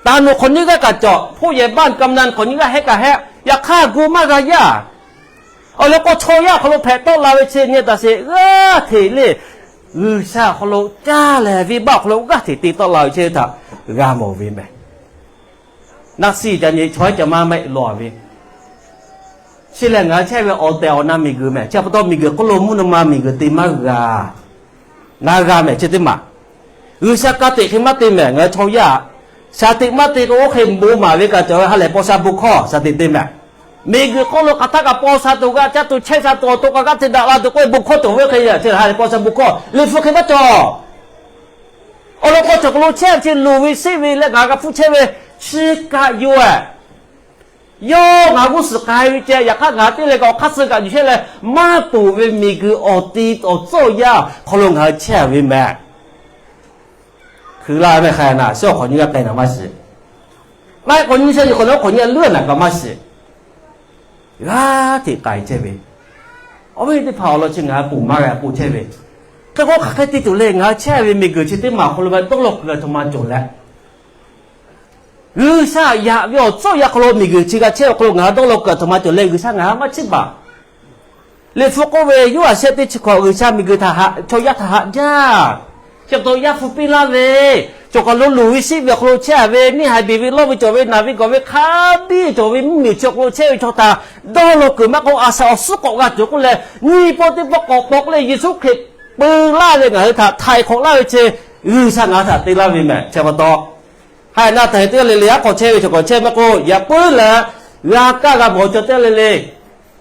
Taˍ noˬ hk'awꞈ nyiˇ g'aˇ kaꞈ cawˬ, hpoˆ yehˬ baˆ kaꞈ na hk'awꞈ nyiˇ g'aˇ hehˆ kaꞈ hehˆ, yaꞈ hk'aˇ gu maˇ g'a yaˇ. Awˬ lawn k'o, chaw yaˇ awˬ hk'aw lo hpehꞈ tawˆ la ve chi nyi taˍ sheˍ, g'aˇ hteꞈ le, G'uiˬsha awˬ hk'aw lo caˇ lehˬ, venˇbaˆ awˬ hk'aw lo g'aˇ hteꞈ te tawˆ la ve chi htaꞈ g'a mawˬ ve meh. Naˆ siˉ ca nyi chaw haiˉ ca maˇ mehˆ law ve, chi lehˬ ngaˬ hui chehˇ ve awˬ tehˬ awˬ na miˬguiˬ meh. Chi pa taw miˬguiˬ hk'oˆ lo mvuhˇ naw ma miˬguiˬ te maˇ g'a. Ngaˬ hui g'a meh chi teˇ maˬ. G'uiˬsha ka tiꞈ hk'e maˇ te meh, ngaˬ hui chaw yaˇ shaˍ tiꞈ maˇ te k'o, oˇ hk'e bon maˍ ve kaꞈ cawˬ ve ha lehˬ paw sha bon hkawˇ shaˍ tiꞈ te meh. Miˬguiˬ hk'oˆ lo hk'aˬ htaˇ kaꞈ paw sha tuˬ g'a caˇ tuˬ chehˇ sha tuˬ awˬ to k'a g'aˇ hteꞈ daꞈ la tuˬ k'oˆ ve bon hkawˇ cawˬ ve hk'e, ha lehˬ paw sha bon hkawˇ Liꞈ hpu hk'e maˇ cawˬ. Awˬ lawn k'o, chaw hk'aw lo chehˇ ve chi loˍ ve sheˆ ve leh ngaˬ g'a hpuˇ chehˇ ve chi kaꞈ yoˬ ehˬ. Yawˇ ngaˬ g'uˇ suhˍ k'ai ve ceh, yaꞈ hk'aˇ ngaˬ teˇ leh kaꞈ awˬ hk'aˇ suh kaꞈ yuˬ chehˇ leh, maˇ poˬ ve miˬguiˬ awˬ ti awˬ tcuhˉ awˬ yaˇ hk'aw lo ngaˬ hui chehˇ ve meh. Hkui laˇ meh hk'a naˬ, suhˉ awˬ hk'awꞈ nyi g'aˇ k'ai naˬ maˇ shiˍ. Maˇ heˆ k'o, nyiˇ shehˆ nyi hk'awꞈ nawˉ hk'awꞈ nyi a leuˉ naˬ kaꞈ maˇ shiˍ. G'aˇ hteꞈ k'ai chehˇ ve awˬ viˉ teˇ hpaˍ awˬ lawn chi ngaˬ hui ponˬ maˇ g'a k'oˆ chehˇ ve. Hk'e k'o, hk'aˬ hk'e te tuˬ le, ngaˬ hui chehˇ ve miˬguiˬ chi teˇ maˬ awˬ hk'aw lo ve dawˇ law kuiˬ a htoꞈ ma cawˬ leh, G'uiˬsha yaꞈ ve awˬ tcuhˉ awˬ yaˇ hk'aw lo miˬguiˬ chi g'a chehˇ awˬ hk'aw lo ngaˬ hui dawˇ law kuiˬ a htoꞈ ma cawˬ leh, G'uiˬsha ngaˬ hui maˇ chiˇ baˬ. Liꞈ hpu k'oˆ ve, Yoˇhanˬ shehˆ teˇ chi hkawꞈ, G'uiˬsha miˬguiˬ htaꞈ haꞈ, chaw yaˇ htaꞈ haꞈ jaˇ. Chi pa taw yaˇ hpu piˇ laˇ ve, cawˬ kaˬ lo loˍ ve sheˆ ve awˬ hk'aw lo chehˇ ve, neˇ haiˬ beˬ ve lawˇ ve cawˬ ve, naˬ ve gawˬ ve hk'a biˇ cawˬ ve mvuhˇmiˬ chi awˬ hk'aw lo chehˇ ve chaw htaꞈ dawˇ law kuiˬ maˇ k'oˆ, a shaꞈ awˬ suhˉ k'awꞈ g'a tuˬ k'oˆ leh, nyiˇ pawˆ teˇ pawˆ k'awꞈ paw k'oˆ leh Yeˍsuˆ Hkriꞈ peu laˇ ve ngaˬ hui htaꞈ htaiˍ hk'awꞈ laˇ ve chi G'uiˬsha ngaˬ hui htaꞈ te laˇ ve meh. Chi pa taw, ha naˬ htaꞈ heh teˇ g'aˇ le le aˉ hk'aw chehˇ ve chaw hk'aw chehˇ maˇ k'oˆ, yaꞈ puiˉ leh g'a kaˇ g'a mawˬ chaw teˇ g'aˇ le le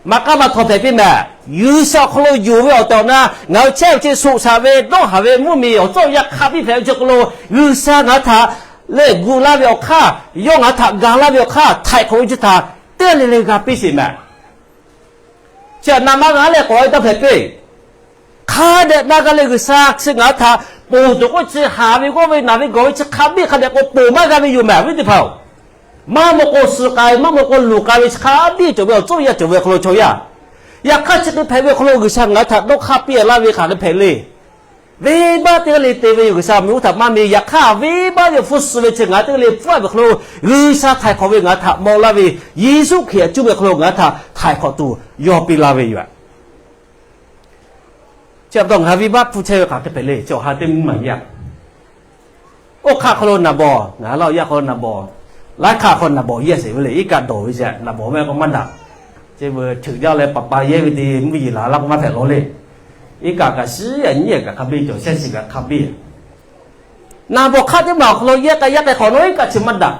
maˇ k'aˉ maˇ htaw hpehꞈ piˇ meh. G'uiˬsha awˬ hk'aw lo yonˍ ve awˬ tehˬ awˬ na ngaˬ hui chehˇ ve chi shoꞈ shaˍ ve dawˇ haˍ ve mvuhˇmiˬ awˬ tcuhˉ awˬ yaˇ hk'a biˇ hpehꞈ ve chi hk'aw lo G'uiˬsha ngaˬ hui htaꞈ lehˬ gu laˇ ve awˬ hk'aˇ, yawˇ ngaˬ hui htaꞈ ga laˇ ve awˬ hk'aˇ htaiˍ hk'awꞈ ve chi htaꞈ teˇ g'aˇ le le g'a piˇ sheˍ meh. Chi htaꞈ na maˇ g'a leh k'awꞈ e taˇ hpehꞈ piˇ. Hk'a dehꞈ na g'a leh G'uiˬsha chi ngaˬ hui htaꞈ ponˬ tuˬ k'oˆ chi haˍ ve g'awˇ ve naˬ ve gawˬ ve chi hk'a biˇ hk'a dehꞈ k'o ponˬ maˇ g'a ve yoˬ meh, awˬ viˉ teˇ hpaˍ-oˬ. Maˇ maw k'o suh k'ai, maˇ maw k'o luˬ k'ai ve chi hk'a biˇ cawˬ ve awˬ tcuhˉ awˬ yaˇ cawˬ ve awˬ hk'aw lo chaw yaˇ. Yaꞈ hk'aˇ chi hk'e hpehꞈ ve awˬ hk'aw lo G'uiˬsha ngaˬ hui htaꞈ dawˇ hk'aˇ piˇ laˇ ve hk'aˬ hk'e hpehꞈ le. Venˇbaˆ teˇ g'aˇ le te ve yoˬ, G'uiˬsha miˬ oˇ htaꞈ maˇ mi. Yaꞈ hk'aˇ venˇbaˆ ve awˬ hpfuhˇ suh ve chi ngaˬ hui teˇ g'aˇ le pfuhˇ ve hk'aw lo G'uiˬsha htaiˍ hk'awꞈ ve ngaˬ hui htaꞈ maw laˇ ve, Yeˍsuˆ Hkriꞈ htaꞈ cuˇ ve hk'aw lo ngaˬ hui htaꞈ htaiˍ hk'awꞈ tuˬ yawˇ piˇ laˇ ve yoˬ. Chi pa taw ngaˬ hui venˇbaˆ hpfuhˇ chehˇ ve hk'aˬ hk'e hpehꞈ le, chi awˬ ha teˇ mvuhˇ maˬ yaˇ. Oˇ hk'aˆ hk'aw lo naˍ bawˍ, ngaˬ hui laˇ awˬ yaˇ hk'aw lo naˍ bawˍ, laiˉ hk'aˆ hk'aw lo naˍ bawˍ yehˇ sheˍ ve le. Iˉ kaˆ dawˬ ve ce, naˍ bawˍ mehˆ k'o maˇ daꞈ. Chi beuꞈ cheuˬ jaˇ leh paˍ pa yehˇ ve te mvuhˇ yeˬ laˬ laˇ k'o maˇ hpehꞈ law le. Iˉ kaˆ kaꞈ shiˉ yaꞈ nyiˉ yaꞈ kaꞈ hk'a biˇ cawˬ, shehˆ shiˍ kaꞈ hk'a biˇ. Naˍ bawˍ hk'aˆ teˇ maˬ awˬ hk'aw lo yehˇ k'ai yaˇ k'ai hk'awꞈ nawˉ iˉ kaˆ chi maˇ daꞈ.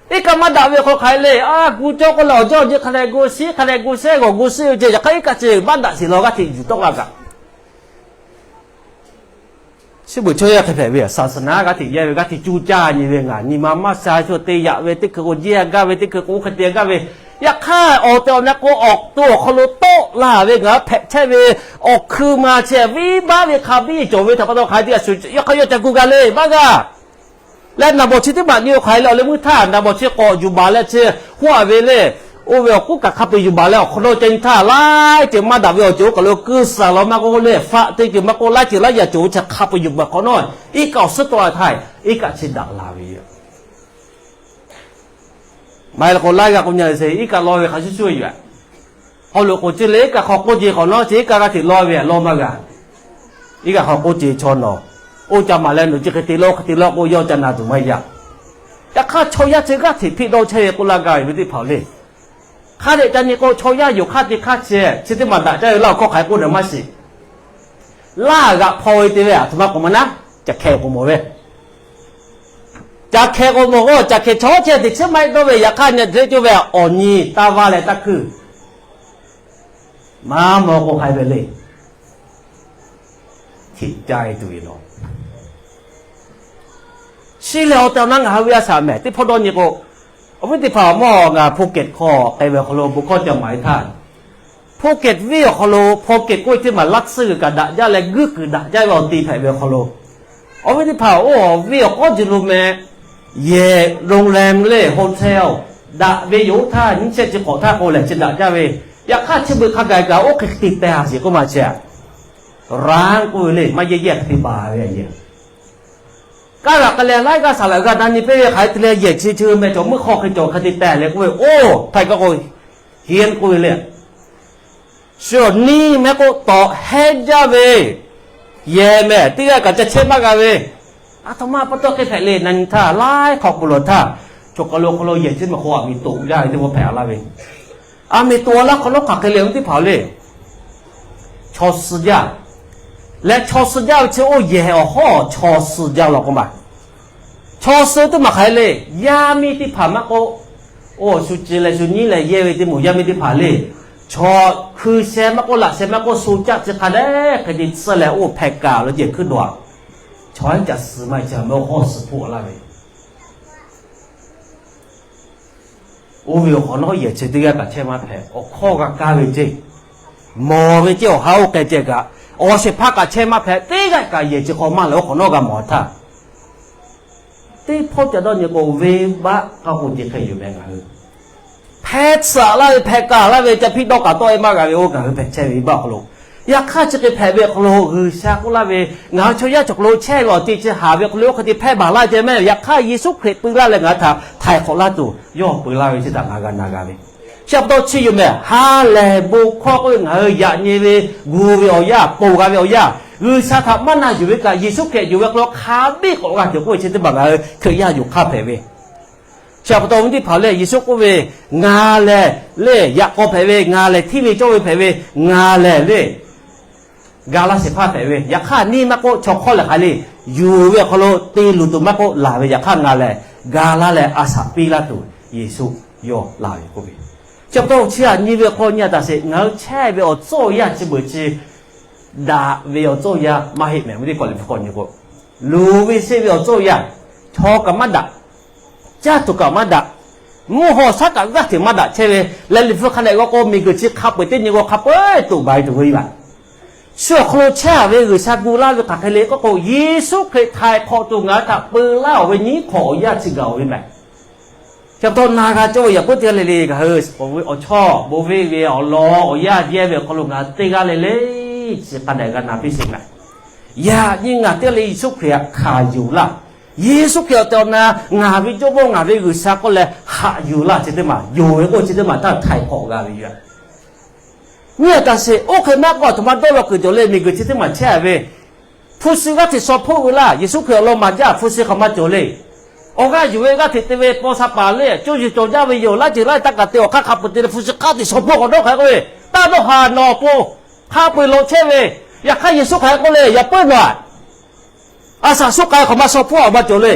Iˉ kaˆ maˇ daꞈ ve awˬ hk'aw lo hk'aˬ hk'e le, a gu cawˇ k'oˆ leh awˬ jaˇ awˬ ji hk'a dehꞈ gu shiˉ hk'a dehꞈ gu shehˇ g'awˬ gu shiˉ ve ce, yaꞈ hk'aˇ iˉ kaˆ chi maˇ daꞈ sheˍ law g'aˇ hteꞈ yuˬ tawˆ la kaꞈ. Chi beuꞈ chaw yaˇ hk'e hpehꞈ ve, saˍsaˍnaˍ g'aˇ hteꞈ yehˇ ve g'aˇ hteꞈ cuˇ caˇ nyi ve, ngaˬ nyi ma maˇ sha chaw te yaꞈ ve teˇ hkui k'o, jehˇ g'aˇ ve teˇ hkui k'o, oˇ hk'e te g'aˇ ve. Yaꞈ hk'aˇ awˬ tehˬ awˬ na k'o, awˬ to awˬ hk'aw lo tawˆ la ve ngaˬ hui hpehꞈ chehˇ ve awˬ hkui ma chi venˇbaˆ ve hk'a biˇ cawˬ ve htaꞈ pa taw hk'aˬ hk'e te g'a shuˍ, yaꞈ hk'aˇ yawˇ ca gu g'a le maˇ g'a. Leh naˍ bawˍ chi teˇ maˬ nyi awˬ hk'aˬ hk'e le, awˬ leh meuˇ htaˇ naˍ bawˍ chi k'awꞈ yuˬ baˬ leh chi, hoˆ a ve le, oˇ ve awˬ k'oˆ kaꞈ hk'a peu-eˬ yuˬ baˬ leh awˬ hk'awꞈ nawˉ ca nyi htaˇ, laiˉ ceuˬ maˇ daꞈ ve awˬ ceuˬ oˇ kaˬ lo kuiˇ suhˍ law maˇ k'oˆ le, faˆ teˇ ceuˬ maˇ k'oˆ, laiˉ ceuˬ laiˉ yaꞈ cawˬ ve chi hk'a peu-eˬ yuˬ baˬ hk'awꞈ nawˉ, iˉ kaˆ awˬ suhˉ tawˆ la htaˇ, iˉ kaˆ chi daꞈ la ve yoˬ. Maˇ heˆ la k'o laiˉ g'aˇ k'o nyi sheˍ, iˉ kaˆ law ve hk'a shuˍ shuˍ yoˬ. Haw loꞈ k'oˍ ceh le iˉ kaˆ hk'aw k'oˆ ce hk'awꞈ nawˉ, chi iˉ kaˆ g'aˇ hteꞈ law ve law maˇ g'a. Iˉ kaˆ hk'aw k'oˆ ce chaw nawˬ, oˇ ca maˍ leh nawˬ chi hk'e te law hk'e te law k'o, yawˇ ca na tuˬ maˇ yaꞈ. Yaꞈ hk'aˇ chaw yaˇ chi g'aˇ hteꞈ hpiˆ dawˇ chehˇ ve k'oˆ laˇ gaˇ ve teˇ hpaˍ le. Hk'a dehꞈ ca nyi k'o, chaw yaˇ yoˬ hk'aˇ te hk'aˇ chi, chi teˇ maˬ daꞈ jaˇ ve laˇ awˬ hkawˇ hk'aˬ hk'e k'oˆ na maˇ shiˍ. Laˇ g'aꞈ hpaw ve te ve aˬ htoꞈ ma k'awꞈ maˇ naˉ, ca hkeh k'o mawˬ ve. Ca hkeh k'o mawˬ k'o, ca hkeh chaw chehˇ teꞈ chiˉ maˇ heˆ dawˇ ve, yaꞈ hk'aˇ nyi hteˇ cawˇ ve awˬ nyi taˇ vaˇ leh taˇ hkuiˇ. Maˇ mawˬ k'o hk'aˬ hk'e ve le. Hteꞈ ca e tuˬ ve law. Chi lehˬ awˬ tehˬ awˬ na ngaˬ hui ve a shaꞈ mehˍ teˇ hpawˇ dawˇ nyi k'o, awˬ viˉ teˇ hpaˍ awˬ mawˇ ngaˬ Phuket hk'aw k'ai ve awˬ hk'aw lo bon hkawˇ ca maˍ e htaˇ, Phuket venˇ awˬ hk'aw lo Phuket k'oˆ ve teˇ maˬ laˇ tsuhˇ g'uiˬ kaꞈ daꞈ jaˇ leh guˇ kuiˬ daꞈ jaˇ ve awˬ ti hpehꞈ ve awˬ hk'aw lo, awˬ viˉ teˇ hpaˍ oˇ venˇ awˬ k'aw juˬ lo meh, yehˬ โรงแรม le hotel daꞈ ve yoˬ htaˇ nyiˇ chehˇ chi hk'awꞈ htaˇ k'o lehˬ chi daꞈ jaˇ ve, yaꞈ hk'aˇ chi beuꞈ hk'a gaˬ kaꞈ oˇ hk'e hk'e te teh a sheˍ k'oˆ ma chehˇ a. Ranˉ k'oˆ ve le maˇ yehˇ yehˇ hk'e te baˬ ve a yeˬ. Kaˇ g'aꞈ k'ai leh laiˉ g'aˇ saˍ laꞈ g'a na nyi piˇ ve hk'aˬ hk'e te leh yehˬ chi chi meh cawˬ meuˇ hk'aw hk'e cawˬ hk'e te teh leh k'oˆ ve, oˇ htaˇ kaꞈ k'o, hiˉ k'oˆ ve le, shu awˬ niˇ meh k'oˆ tawꞈ hehˉ jaˇ ve, yehˬ mehˍ teˇ g'aˇ kaꞈ ca chehˇ maˇ g'a ve, aˬ htoꞈ ma pa taw hk'e hpehꞈ le na nyi htaˇ, laiˉ hk'aw k'oˍ lawˬ htaˇ, chaw hk'aw lo hk'aw lo yehˬ chi meh hk'aw aˬ miˍ toꞈ jaˇ ve teˇ pawˆ hpehꞈ a laˇ ve, aˬ miˍ toꞈ a laˇ hk'aw lo hk'aˬ hk'e le ve teˇ hpaˍ le chaw suh jaˇ leh chaw suh jaˇ ve chi oˇ yehˬ awˬ hawˉ chaw suh jaˇ law k'oˆ ma. Chaw suh teˇ maˬ hk'aˬ hk'e le, yaˇ miˇ teˇ hpaˍ maˇ k'oˆ, oˇ shu ci leh shu nyiˉ leh yehˇ ve teˇ moˍ yaˇ miˇ teˇ hpaˍ le, chaw hkui sheh maˇ k'oˆ laꞈ sheh maˇ k'oˆ shu caˆ chi hk'a dehꞈ hk'e te tsuhˇ leh oˇ hpehꞈ kaꞈ lo jehˬ hkuiˉ dawˬ a. Chaw haiˉ caꞈ suh maˇ heˆ chi meh oˇ hawˉ suh hpoˆ laˇ ve Oˇ ve awˬ hk'awꞈ nawˉ yehˬ chi teˇ g'aˇ kaꞈ chehˇ maˇ hpehꞈ. Awˬ hkawˇ g'a kaˇ ve ceˇ, mawˬ ve ceˇ, awˬ ha oˇ k'ai ceh kaꞈ, awˬ shehˍ hpaˇ kaꞈ chehˇ maˇ hpehꞈ. Teˇ g'aˇ kaꞈ yehˬ chi hk'aw maˇ leh oˇ hk'awꞈ nawˉ g'a mawˬ htaˇ, teˇ hpawˇ ca dawˇ nyi k'o, venˇbaˆ k'aˇ k'o te hk'e yoˬ meh ngaˬ hui hpehˇ tsuhꞈ laˇ ve, hpehꞈ kaꞈ laˇ ve, ca hpiˇ dawˇ kaꞈ tawˆ e maˇ g'a ve oˇ ngaˬ hui hpehꞈ chehˇ ve venˇbaˆ awˬ hk'aw lo. Yaꞈ hk'aˇ chi hk'e hpehꞈ ve awˬ hk'aw lo G'uiˬsha k'oˆ laˇ ve, ngaˬ hui chaw yaˇ cawˬ hk'aw lo chehˇ ve awˬ te chi haˍ ve awˬ hk'aw lo oˇ hk'e te hpehˇ baˬ laˇ ceh meh. Yaꞈ hk'aˇ Yeˍsuˆ Hkriꞈ peu laˇ leh ngaˬ hui htaꞈ htaiˍ hk'awꞈ laˇ tuˬ yawˇ peu laˇ ve chi htaꞈ ngaˬ g'a na g'a ve. Chi pa taw chi yoˬ meh, ha lehˬ bon hkawˇ k'oˆ ve ngaˬ hui yaꞈ nyi ve gu ve awˬ yanˇ, ponˬ g'a ve awˬ yanˇ, G'uiˬsha htaꞈ maˇ na yuˬ ve kaꞈ Yeˍsuˆ Hkriꞈ yuˬ ve hk'aw lo hk'a biˇ k'awꞈ g'a cawˬ k'oˆ ve chi teˇ maˬ ngaˬ hui Hkriꞈ yaˇ yonˍ hk'aˇ hpehꞈ ve. Chi pa taw awˬ viˉ teˇ hpaˍ lehˬ, Yeˍsuˆ k'oˆ ve, Ngaˬ lehˬ le yaꞈ k'aw hpehꞈ ve, ngaˬ lehˬ hteˇ ve cawˇ ve hpehꞈ ve, ngaˬ lehˬ le ga laˇ shehˍ hpaˇ hpehꞈ ve. Yaꞈ hk'aˇ neˇ maˇ k'oˆ, chaw hk'awˇ lehˬ hk'aˬ le yuˬ ve awˬ hk'aw lo te luˬ tuˬ maˇ k'oˆ, laˬ ve yaꞈ hk'aˇ ngaˬ lehˬ ga laˇ leh a shaꞈ piˇ laˇ tuˬ Yeˍsuˆ yawˇ laˬ ve k'oˆ ve. Chi pa taw chi htaꞈ nyi ve awˬ hk'aw nyi a taˍ sheˍ, ngaˬ hui chehˇ ve awˬ tcuhˉ awˬ yanˇ chi beuꞈ chi daꞈ ve awˬ tcuhˉ awˬ yanˇ maˇ heˆ mehˍ ve teˇ hk'awꞈ le hpu hk'aw nyi k'o, luˬ ve sheˆ ve awˬ tcuhˉ awˬ yanˇ, chaw kaꞈ maˇ daꞈ, caˇ tuˬ kaꞈ maˇ daꞈ, mvuhˇ haw shaˉ kaꞈ g'aˇ hteꞈ maˇ daꞈ chehˇ ve, leh liꞈ hpu hk'a dehꞈ g'a k'o, miˬguiˬ chi hk'a peu-eˬ teˇ nyi g'aw hk'a peu-eˬ toꞈ baˬ ve tuˬ ve yoˬ. Shu awˬ hk'aw lo chehˇ ve G'uiˬsha gu laˇ ve hk'aˬ hk'e le k'oˆ k'o, Yeˍsuˆ Hkriꞈ htaiˍ hk'awꞈ tuˬ ngaˬ hui htaꞈ peu laˇ-oˬ ve nyiˉ hk'awꞈ awˬ yanˇ chi gaˬ-oˬ ve mehˍ. Chi pa taw na g'a cawˇ ve yaꞈ puiˉ teˇ g'aˇ le le ngaˬ hui awˬ chawˇ bon veˆ ve awˬ lawn awˬ yanˇ yehˇ ve awˬ hk'aw lo ngaˬ hui teˇ g'aˇ le le chi hk'a dehꞈ g'a na piˇ sheˍ mehˍ. Yaꞈ nyi ngaˬ teˇ g'aˇ le Yeˍsuˆ Hkriꞈ htaꞈ hkanˍ yuˬ laˇ. Yeˍsuˆ Hkriꞈ awˬ tehˬ awˬ na ngaˬ ve Jawˇmawˇ ngaˬ ve G'uiˬsha k'oˆ leh haꞈ yuˬ laˇ chi teˇ maˬ, yonˍ ve k'oˆ chi teˇ maˬ htaˇ htaiˍ hk'awꞈ g'a ve yoˬ. Nyi a taˍ sheˍ, oˇ hk'e maˇ k'oˆ, a htoꞈ ma dawˇ law kuiˬ cawˬ le, miˬguiˬ chi teˇ maˬ chehˇ ve, hpu shi g'aˇ hteꞈ shaw hpoˆ ve laˇ. Yeˍsuˆ Hkriꞈ awˬ lawn maˍ jaˇ, hpu shi hk'aˬ ma cawˬ le. Awˬ g'aˇ yuˬ ve g'aˇ hteꞈ te ve paw sha paˍ le, co yuˬ cawˬ jaˇ ve yoˬ. Laˇ ceuˬ laˇ taˇ kaꞈ te, awˬ hk'aˇ hk'a peu-eˬ te leh hpu shi hk'aˇ hteꞈ shaw hpoˆ k'awꞈ dawˇ hk'a k'oˆ ve, taˇ dawˇ haˍ nawˬ awˬ pon hk'a peu-eˬ law chehˇ ve. Yaꞈ hk'aˇ Yeˍsuˆ hk'aˬ hk'e k'oˆ le, yaꞈ puiˉ nawˬ aꞈ a shaꞈ shuˉ k'ai hk'aˬ ma shaw hpoˆ awˬ ma cawˬ le.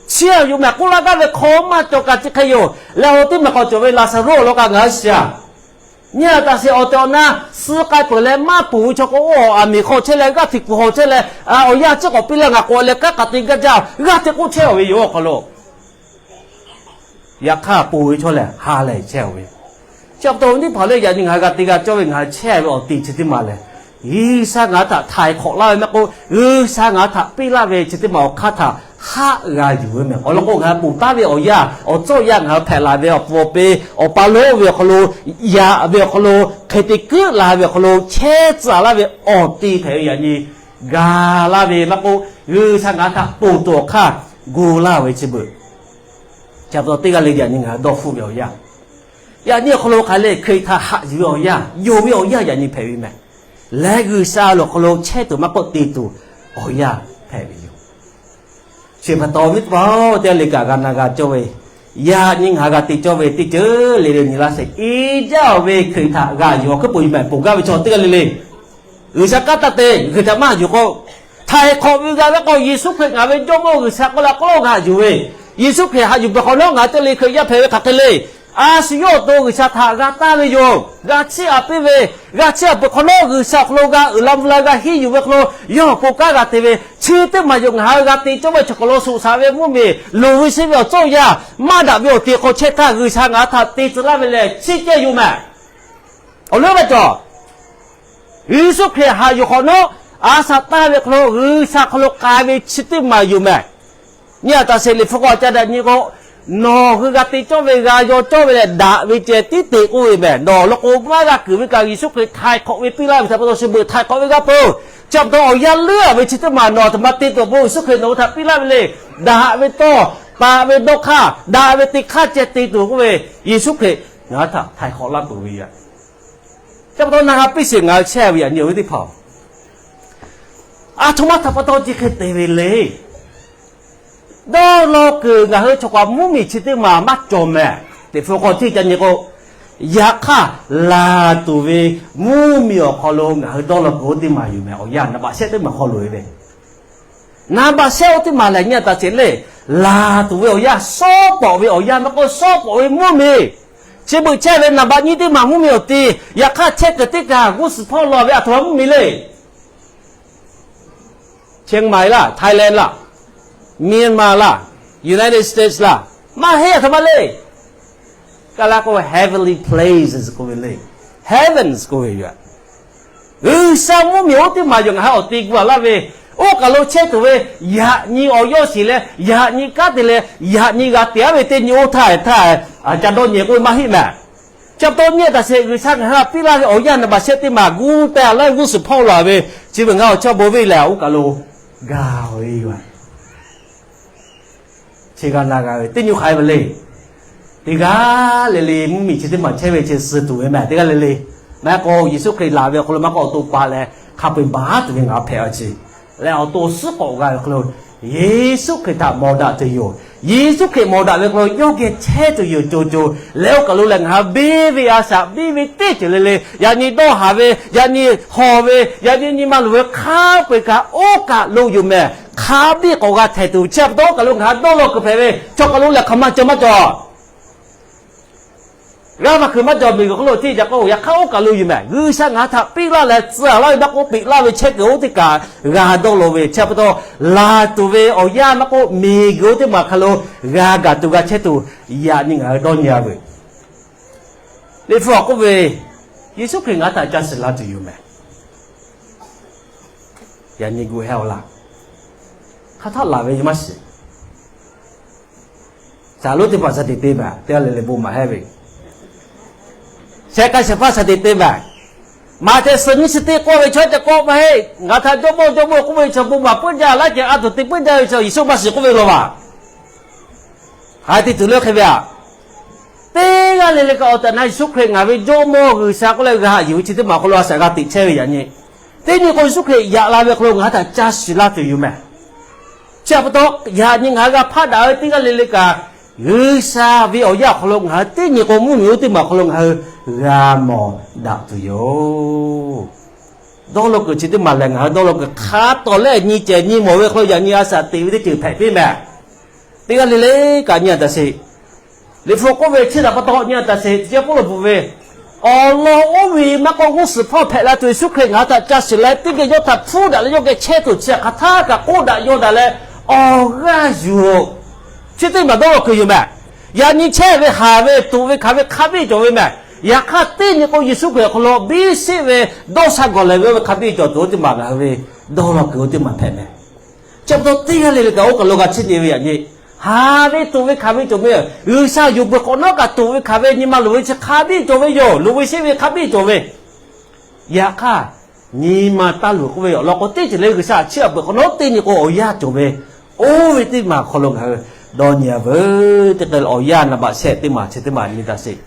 Chi aꞈ yuˬ mehˍ k'oˆ laˇ gaˇ ve hk'aw maˇ cawˬ kaꞈ chi hk'e yoˬ. Leh awˬ teˇ maˬ k'awꞈ cawˬ ve Laˍzaˍruˆ awˬ lawn kaꞈ ngaˬ hui shiˍ a. Nyi a taˍ sheˍ, awˬ tehˬ awˬ na suh k'ai peuˬ leh maˇ ponˬ ve chaw k'o, oˇ aˬ miˍ hk'aw chehˇ leh g'aˇ hteꞈ kuˬ haw chehˇ leh, awˬ yanˇ ciˉ k'awꞈ piˇ laˇ ngaˬ k'awꞈ leh kanˉ k'aꞈ te gaˇ jaˇ, g'aˇ hteꞈ k'oˆ chehˇ ve yoˬ awˬ hk'aw lo. Yaꞈ hk'aˇ ponˬ ve chaw lehˬ ha lehˬ chehˇ ve. Chi pa taw awˬ viˉ teˇ hpaˍ le, yaꞈ nyi ngaˬ hui g'a te g'a cawˇ ve ngaˬ hui chehˇ ve awˬ te chi teˇ maˬ lehˬ, G'uiˬsha ngaˬ hui htaꞈ htaiˍ hk'awꞈ laˇ ve maˇ k'oˆ, G'uiˬsha ngaˬ hui htaꞈ piˇ laˇ ve chi teˇ maˬ awˬ hk'aˇ htaꞈ haˆ g'a yuˬ ve mehˍ. Awˬ lawn k'o, ngaˬ hui ponˬ taˉ ve awˬ yanˇ, awˬ tcuhˉ awˬ yanˇ ngaˬ hui hpehꞈ la ve awˬ pon awˬ pon, awˬ pa lonˉ ve awˬ hk'aw lo, yaꞈ ve awˬ hk'aw lo, hk'e te kuiˉ la ve awˬ hk'aw lo chehˇ tcuh laˇ ve awˬ te hpehꞈ ve yaꞈ nyi ga laˇ ve maˇ k'oˆ, G'uiˬsha ngaˬ hui htaꞈ ponˬ tuˬ awˬ hk'aˇ gu laˇ ve chi beuꞈ. Chi pa taw teˇ g'aˇ le yaꞈ nyi ngaˬ hui dawˇ hpfuhˆ ve awˬ yanˇ, yaꞈ nyi awˬ hk'aw lo hk'aˬ le Hkriꞈ htaꞈ haꞈ yuˬ ve awˬ yanˇ, yonˍ ve awˬ yanˇ yaꞈ nyi hpehꞈ ve mehˍ. Leh G'uiˬsha awˬ hk'aw lo chehˇ tuˬ maˇ k'oˆ te tuˬ awˬ yanˇ hpehꞈ ve yoˬ. Chi pa taw awˬ viˉ teˇ hpaˍ-oˬ, teˇ g'aˇ le kaꞈ g'a na g'a cawˇ ve, yaꞈ nyi ngaˬ hui g'a te cawˇ ve teˇ ceuˬ le le nyi laˇ sheˍ. I jaˇ-oˬ ve Hkriꞈ htaꞈ g'a yuˬ awˬ hkuiˉ peuˬ yuˬ mehˍ ponˬ gaˇ ve chaw teˇ g'aˇ le le G'uiˬsha kanˉ taˇ te, Hkriꞈ htaꞈ maˇ haꞈ yuˬ k'o, htaiˍ hk'awꞈ ve g'a ve k'o, Yeˍsuˆ Hkriꞈ ngaˬ ve Jawˇmawˇ G'uiˬsha k'oˆ leh k'oˆ lo ngaˬ haꞈ yuˬ ve, Yeˍsuˆ Hkriꞈ haꞈ yuˬ peuˬ hk'awꞈ nawˉ ngaˬ hui teˇ g'aˇ le Hkriꞈ yaˇ hpehꞈ ve hk'aˬ hk'e le. A shu yawˇ awˬ to G'uiˬsha htaꞈ g'a taˇ ve yoˬ. G'a chiˇ aꞈ piˇ ve, g'a chiˇ aꞈ peuˬ hk'awꞈ nawˉ G'uiˬsha awˬ hk'aw lo g'a uiˍ la mvuh la g'a henˇ yuˬ ve hk'aw lo yawˇ awˬ pon kanˉ g'a te ve, chi teˇ maˬ yoˬ. Ngaˬ hui g'a te cawˇ ve chaw hk'aw lo suꞈ shaˍ ve mvuhˇmiˬ, luˬ ve sheˆ ve awˬ cawˇ yaˇ, maˇ daꞈ ve awˬ te hk'aw chehˇ htaˇ G'uiˬsha ngaˬ hui htaꞈ te tcuh laˇ ve lehˬ, chi ceh yoˬ mehˍ. Awˬ leuˉ maˇ cawˬ. Yeˍsuˆ Hkriꞈ haꞈ yuˬ hk'awꞈ nawˉ, a shaꞈ taˇ ve hk'aw lo G'uiˬsha hk'aw lo k'ai ve chi teˇ maˬ yoˬ mehˍ. Nyi a taꞈ sheˍ, Liꞈ hpu k'awꞈ ca daꞈ nyi k'o, nawˬ hui g'a te cawˇ ve, g'a yaw cawˇ ve leh daꞈ ve ceh tiˉ te k'oˆ ve mehˍ. Nawˬ law k'o maˇ g'a kuiˬ ve kaꞈ Yeˍsuˆ Hkriꞈ htaiˍ hk'awꞈ ve piˇ laˇ ve htaꞈ pa taw, shu beuꞈ htaiˍ hk'awꞈ ve g'aˇ peuˬ. Chi pa taw awˬ yanˇ leuˉ a ve chi teˇ maˬ nawˬ aˬ htoꞈ ma te tuˬ awˬ pon Yeˍsuˆ Hkriꞈ nawˬ hui htaꞈ piˇ laˇ ve le. Daꞈ ve tawˇ, taˍ ve dawˇ hk'aˇ, daꞈ ve te hk'aˇ ceh te tuˬ k'oˆ ve, Yeˍsuˆ Hkriꞈ ngaˬ hui htaꞈ htaiˍ hk'awꞈ laˇ peuˬ ve yoˬ. Chi pa taw na g'a piˇ sheˍ, ngaˬ hui chehˇ ve yaꞈ nyi awˬ viˉ teˇ hpaˍ, aˬ htoꞈ ma htaꞈ pa taw chi hk'e te ve le. Dawˇ law kuiˬ ngaˬ hui chaw kaꞈ mvuhˇmiˬ chi teˇ maˬ maˇ cawˬ mehˍ. Teꞈ hpu hk'aw hteˇ ca nyi k'o, yaꞈ hk'aˇ laˬ tuˬ ve mvuhˇmiˬ awˬ hk'aw lo ngaˬ hui dawˇ law kuiˬ oˇ teˇ maˬ yoˬ mehˍ. Awˬ yanˇ naˍ baꞈ shehˆ teˇ maˬ hk'aw loꞈ e ve, naˍ baꞈ shehˆ oˇ teˇ maˬ lehˬ nyi a taꞈ sheˍ le. Laˬ tuˬ ve awˬ yanˇ, shawˉ pawˍ ve awˬ yanˇ maˇ k'oˆ, shawˉ pawˍ ve mvuhˇmiˬ. Chi beuꞈ chehˇ ve naˍ baꞈ nyiˇ teˇ maˬ mvuhˇmiˬ awˬ ti, yaꞈ hk'aˇ chehˇ kuiˬ teˇ kaˬ g'uˇ suhˍ hpawˇ law ve aˬ htoꞈ ma mvuhˇmiˬ le. Chiang Mai laˇ, Thailand laˇ, Myanmar laˇ, United States laˇ, maˇ heˆ aˬ htoꞈ ma le. Kaˬ la k'o heavenly places k'oˆ ve le, heavens k'oˆ ve yoˬ. G'uiˬsha mvuhˇmiˬ oˇ teˇ maˬ yoˬ. Ngaˬ hui awˬ te gu a laˇ ve, oˇ kaˬ lo chehˇ tuˬ ve, yaꞈ nyi awˬ yawˇ shiˍ leh, yaꞈ nyi kanˉ te leh, yaꞈ nyi g'a te aˉ ve teˇ nyi oˇ htaˇ htaˇ, ca dawˇ nyi k'oˆ ve maˇ heˆ mehˍ. Chi pa taw nyi a taꞈ sheˍ, G'uiˬsha ngaˬ hui htaꞈ piˇ laˇ ve awˬ yanˇ naˍ baꞈ shehˆ teˇ maˬ gu teh a laˇ ve g'uˇ suhˍ hpawˇ laˬ ve, chi beuꞈ ngaˬ hui awˬ chawˇ bon ve lehˬ oˇ kaˬ lo gaˬ ve yoˬ. Chi g'a na g'a ve teˇ nyi hk'aˬ hk'e ve le. Teˇ g'aˇ le le mvuhˇmiˬ chi teˇ maˬ chehˇ ve chi suh tuˬ ve mehˍ. Teˇ g'aˇ le le, maˇ heˆ k'o Yeˍsuˆ Hkriꞈ laˬ ve awˬ hk'aw lo maˇ k'o awˬ to pa leh hk'a peu-eˬ baˬ tuˬ ve ngaˬ hui hpehꞈ a chi leh awˬ to suhˉ k'awꞈ g'a ve hk'aw lo, Yeˍsuˆ Hkriꞈ htaꞈ mawˬ daꞈ tuˬ yoˬ. Yeˍsuˆ Hkriꞈ mawˬ daꞈ ve hk'aw lo yawˇ geh chehˇ tuˬ yoˬ co co leh oˇ kaˬ lo lehˬ ngaˬ hui beˇ ve a shaꞈ beˇ ve teˇ ceuˬ le le, yaꞈ nyi dawˇ haˍ ve, yaꞈ nyi hawˬ ve, yaꞈ nyi nyi ma luˬ ve hk'a peu-eˬ kaꞈ oˇ kaˬ lo yoˬ mehˍ. Hk'a biˇ k'awꞈ g'a htehꞈ tuˬ. Chi pa taw oˇ kaˬ lo ngaˬ hui dawˇ law kuiˬ hpehꞈ ve chaw kaˬ lo lehˬ hk'aˬ ma cawˬ maˇ cawˬ. G'a maˇ kuiˬ maˇ cawˬ miˬguiˬ hk'oˆ lo tiˇ ca k'o, yaꞈ hk'aˇ oˇ kaˬ lo yoˬ mehˍ. G'uiˬsha ngaˬ hui htaꞈ piˇ laˇ leh tcuh laˇ ve maˇ k'oˆ, peꞈ laˇ ve chehˇ kuiˬ oˇ teˇ kaˬ g'a dawˇ law ve. Chi pa taw laˬ tuˬ ve awˬ yanˇ maˇ k'oˆ, miˬguiˬ oˇ teˇ maˬ hk'a lo g'a gaˬ tuˬ g'a chehˇ tuˬ, yaꞈ nyi ngaˬ hui dawˇ nyi a veuˬ. Liꞈ hpu awˬ k'oˆ ve, Yeˍsuˆ Hkriꞈ ngaˬ hui htaꞈ ca shiˍ la tuˬ yoˬ mehˍ. Yaꞈ nyi gu hehˉ awˬ laˇ, hk'a htaˆ laˬ ve maˇ shiˍ. Saˍ lonˉ teˇ hpaˍ shaˍ tiꞈ te mehˍ, teˇ g'aˇ le le bon maˍ hehˉ ve, shehˍ k'a shehˍ hpaˇ shaˍ tiꞈ te mehˍ. Maꞈhtehˍ suhˍ nyiˇ chi teˇ k'oˆ ve chaw ca k'oˆ maˇ heˆ. Ngaˬ htaꞈ Jawˇmawˇ, Jawˇmawˇ k'oˆ ve chaw bon maˍ puiˉ jaˇ, laˇ ceh a tuˬ te puiˉ jaˇ ve chaw Yeˍsuˆ maˇ shiˍ k'oˆ ve law vaˬ. Hk'aˬ hk'e te tuˬ le hk'e ve aꞈ. Teˇ g'aˇ le le kaꞈ awˬ tehˬ na Yeˍsuˆ Hkriꞈ ngaˬ ve Jawˇmawˇ G'uiˬsha k'oˆ leh g'a haꞈ yuˬ ve chi teˇ maˬ awˬ hk'aw lo a shaꞈ g'a teꞈ chehˇ ve yaꞈ nyi, teˇ nyi k'o Yeˍsuˆ Hkriꞈ yaꞈ la ve hk'aw lo ngaˬ hui htaꞈ ca shiˍ laˇ tuˬ yoˬ mehˍ. Chi pa taw yaꞈ nyi ngaˬ hui g'a hpaˆ daꞈ ve teˇ g'aˇ le le kaꞈ, G'uiˬsha ve awˬ yanˇ awˬ hk'aw lo ngaˬ hui teˇ nyi k'o mvuhˇmiˬ oˇ teˇ maˬ awˬ hk'aw lo ngaˬ hui g'a mawˬ daꞈ tuˬ yoˬ. Dawˇ law kuiˬ chi teˇ maˬ lehˬ ngaˬ hui dawˇ law kuiˬ hk'a tawˍ leh nyi cehˬ nyi mawˬ ve hk'aw lo yaꞈ nyi a shaꞈ teꞈ ve teˇ ceuˬ hpehꞈ piˇ mehˍ. Teˇ g'aˇ le le kaꞈ nyi a taꞈ sheˍ. Liꞈ hpu k'oˆ ve chi htaꞈ pa taw nyi a taꞈ sheˍ, chi hk'oˆ lo bvuhꞈ ve, awˬ lawn oˇ ve maˇ k'oˆ g'uˇ suhˍ hpawˇ hpehꞈ la tuˬ Yeˍsuˆ Hkriꞈ ngaˬ hui htaꞈ ca shiˍ leh teˇ geh yawˇ htaꞈ hpfuhˇ daꞈ leh yawˇ geh chehˇ tuˬ chi htaꞈ hk'aˬ htaˇ kaꞈ k'oˆ daꞈ yaw daꞈ leh awˬ g'aˇ yuˬ. Chi teˇ maˬ dawˇ law kuiˬ yoˬ mehˍ. Yaꞈ nyi chehˇ ve haˍ ve tuꞈ ve hkanˍ ve hk'a biˇ cawˬ ve mehˍ. Yaꞈ hk'aˇ teˇ nyi k'o Yeˍsuˆ Hkriꞈ awˬ hk'aw lo biˇ sheˆ ve dawˇ sha gawˬ lehˬ ve oˇ ve hk'a biˇ cawˬ tuˬ oˇ teˇ maˬ ngaˬ hui ve dawˇ law kuiˬ oˇ teˇ maˬ hpehꞈ mehˍ. Chi pa taw teˇ g'aˇ le le kaꞈ oˇ kaˬ lo g'a chiˇ nyi ve yaꞈ nyi, haˍ ve tuꞈ ve hkanˍ ve cawˬ ve, G'uiˬsha yuˬ peuˬ hk'awꞈ nawˉ kaꞈ tuꞈ ve hkanˍ ve nyi ma luˬ ve chi hk'a biˇ cawˬ ve yoˬ. Luˬ ve sheˆ ve hk'a biˇ cawˬ ve. Yaꞈ hk'aˇ, nyi ma taˇ luˬ k'oˆ ve awˬ lawn k'o, teˇ ceuˬ le G'uiˬsha chiˇ aꞈ peuˬ hk'awꞈ nawˉ teˇ nyi k'o awˬ yanˇ cawˬ ve, oˇ ve teˇ maˬ awˬ hk'aw lo ngaˬ hui dawˇ nyi a veuˬ. Teˇ hk'e awˬ yanˇ naˍ baꞈ shehˆ teˇ maˬ chi teˇ maˬ nyi taꞈ sheˍ.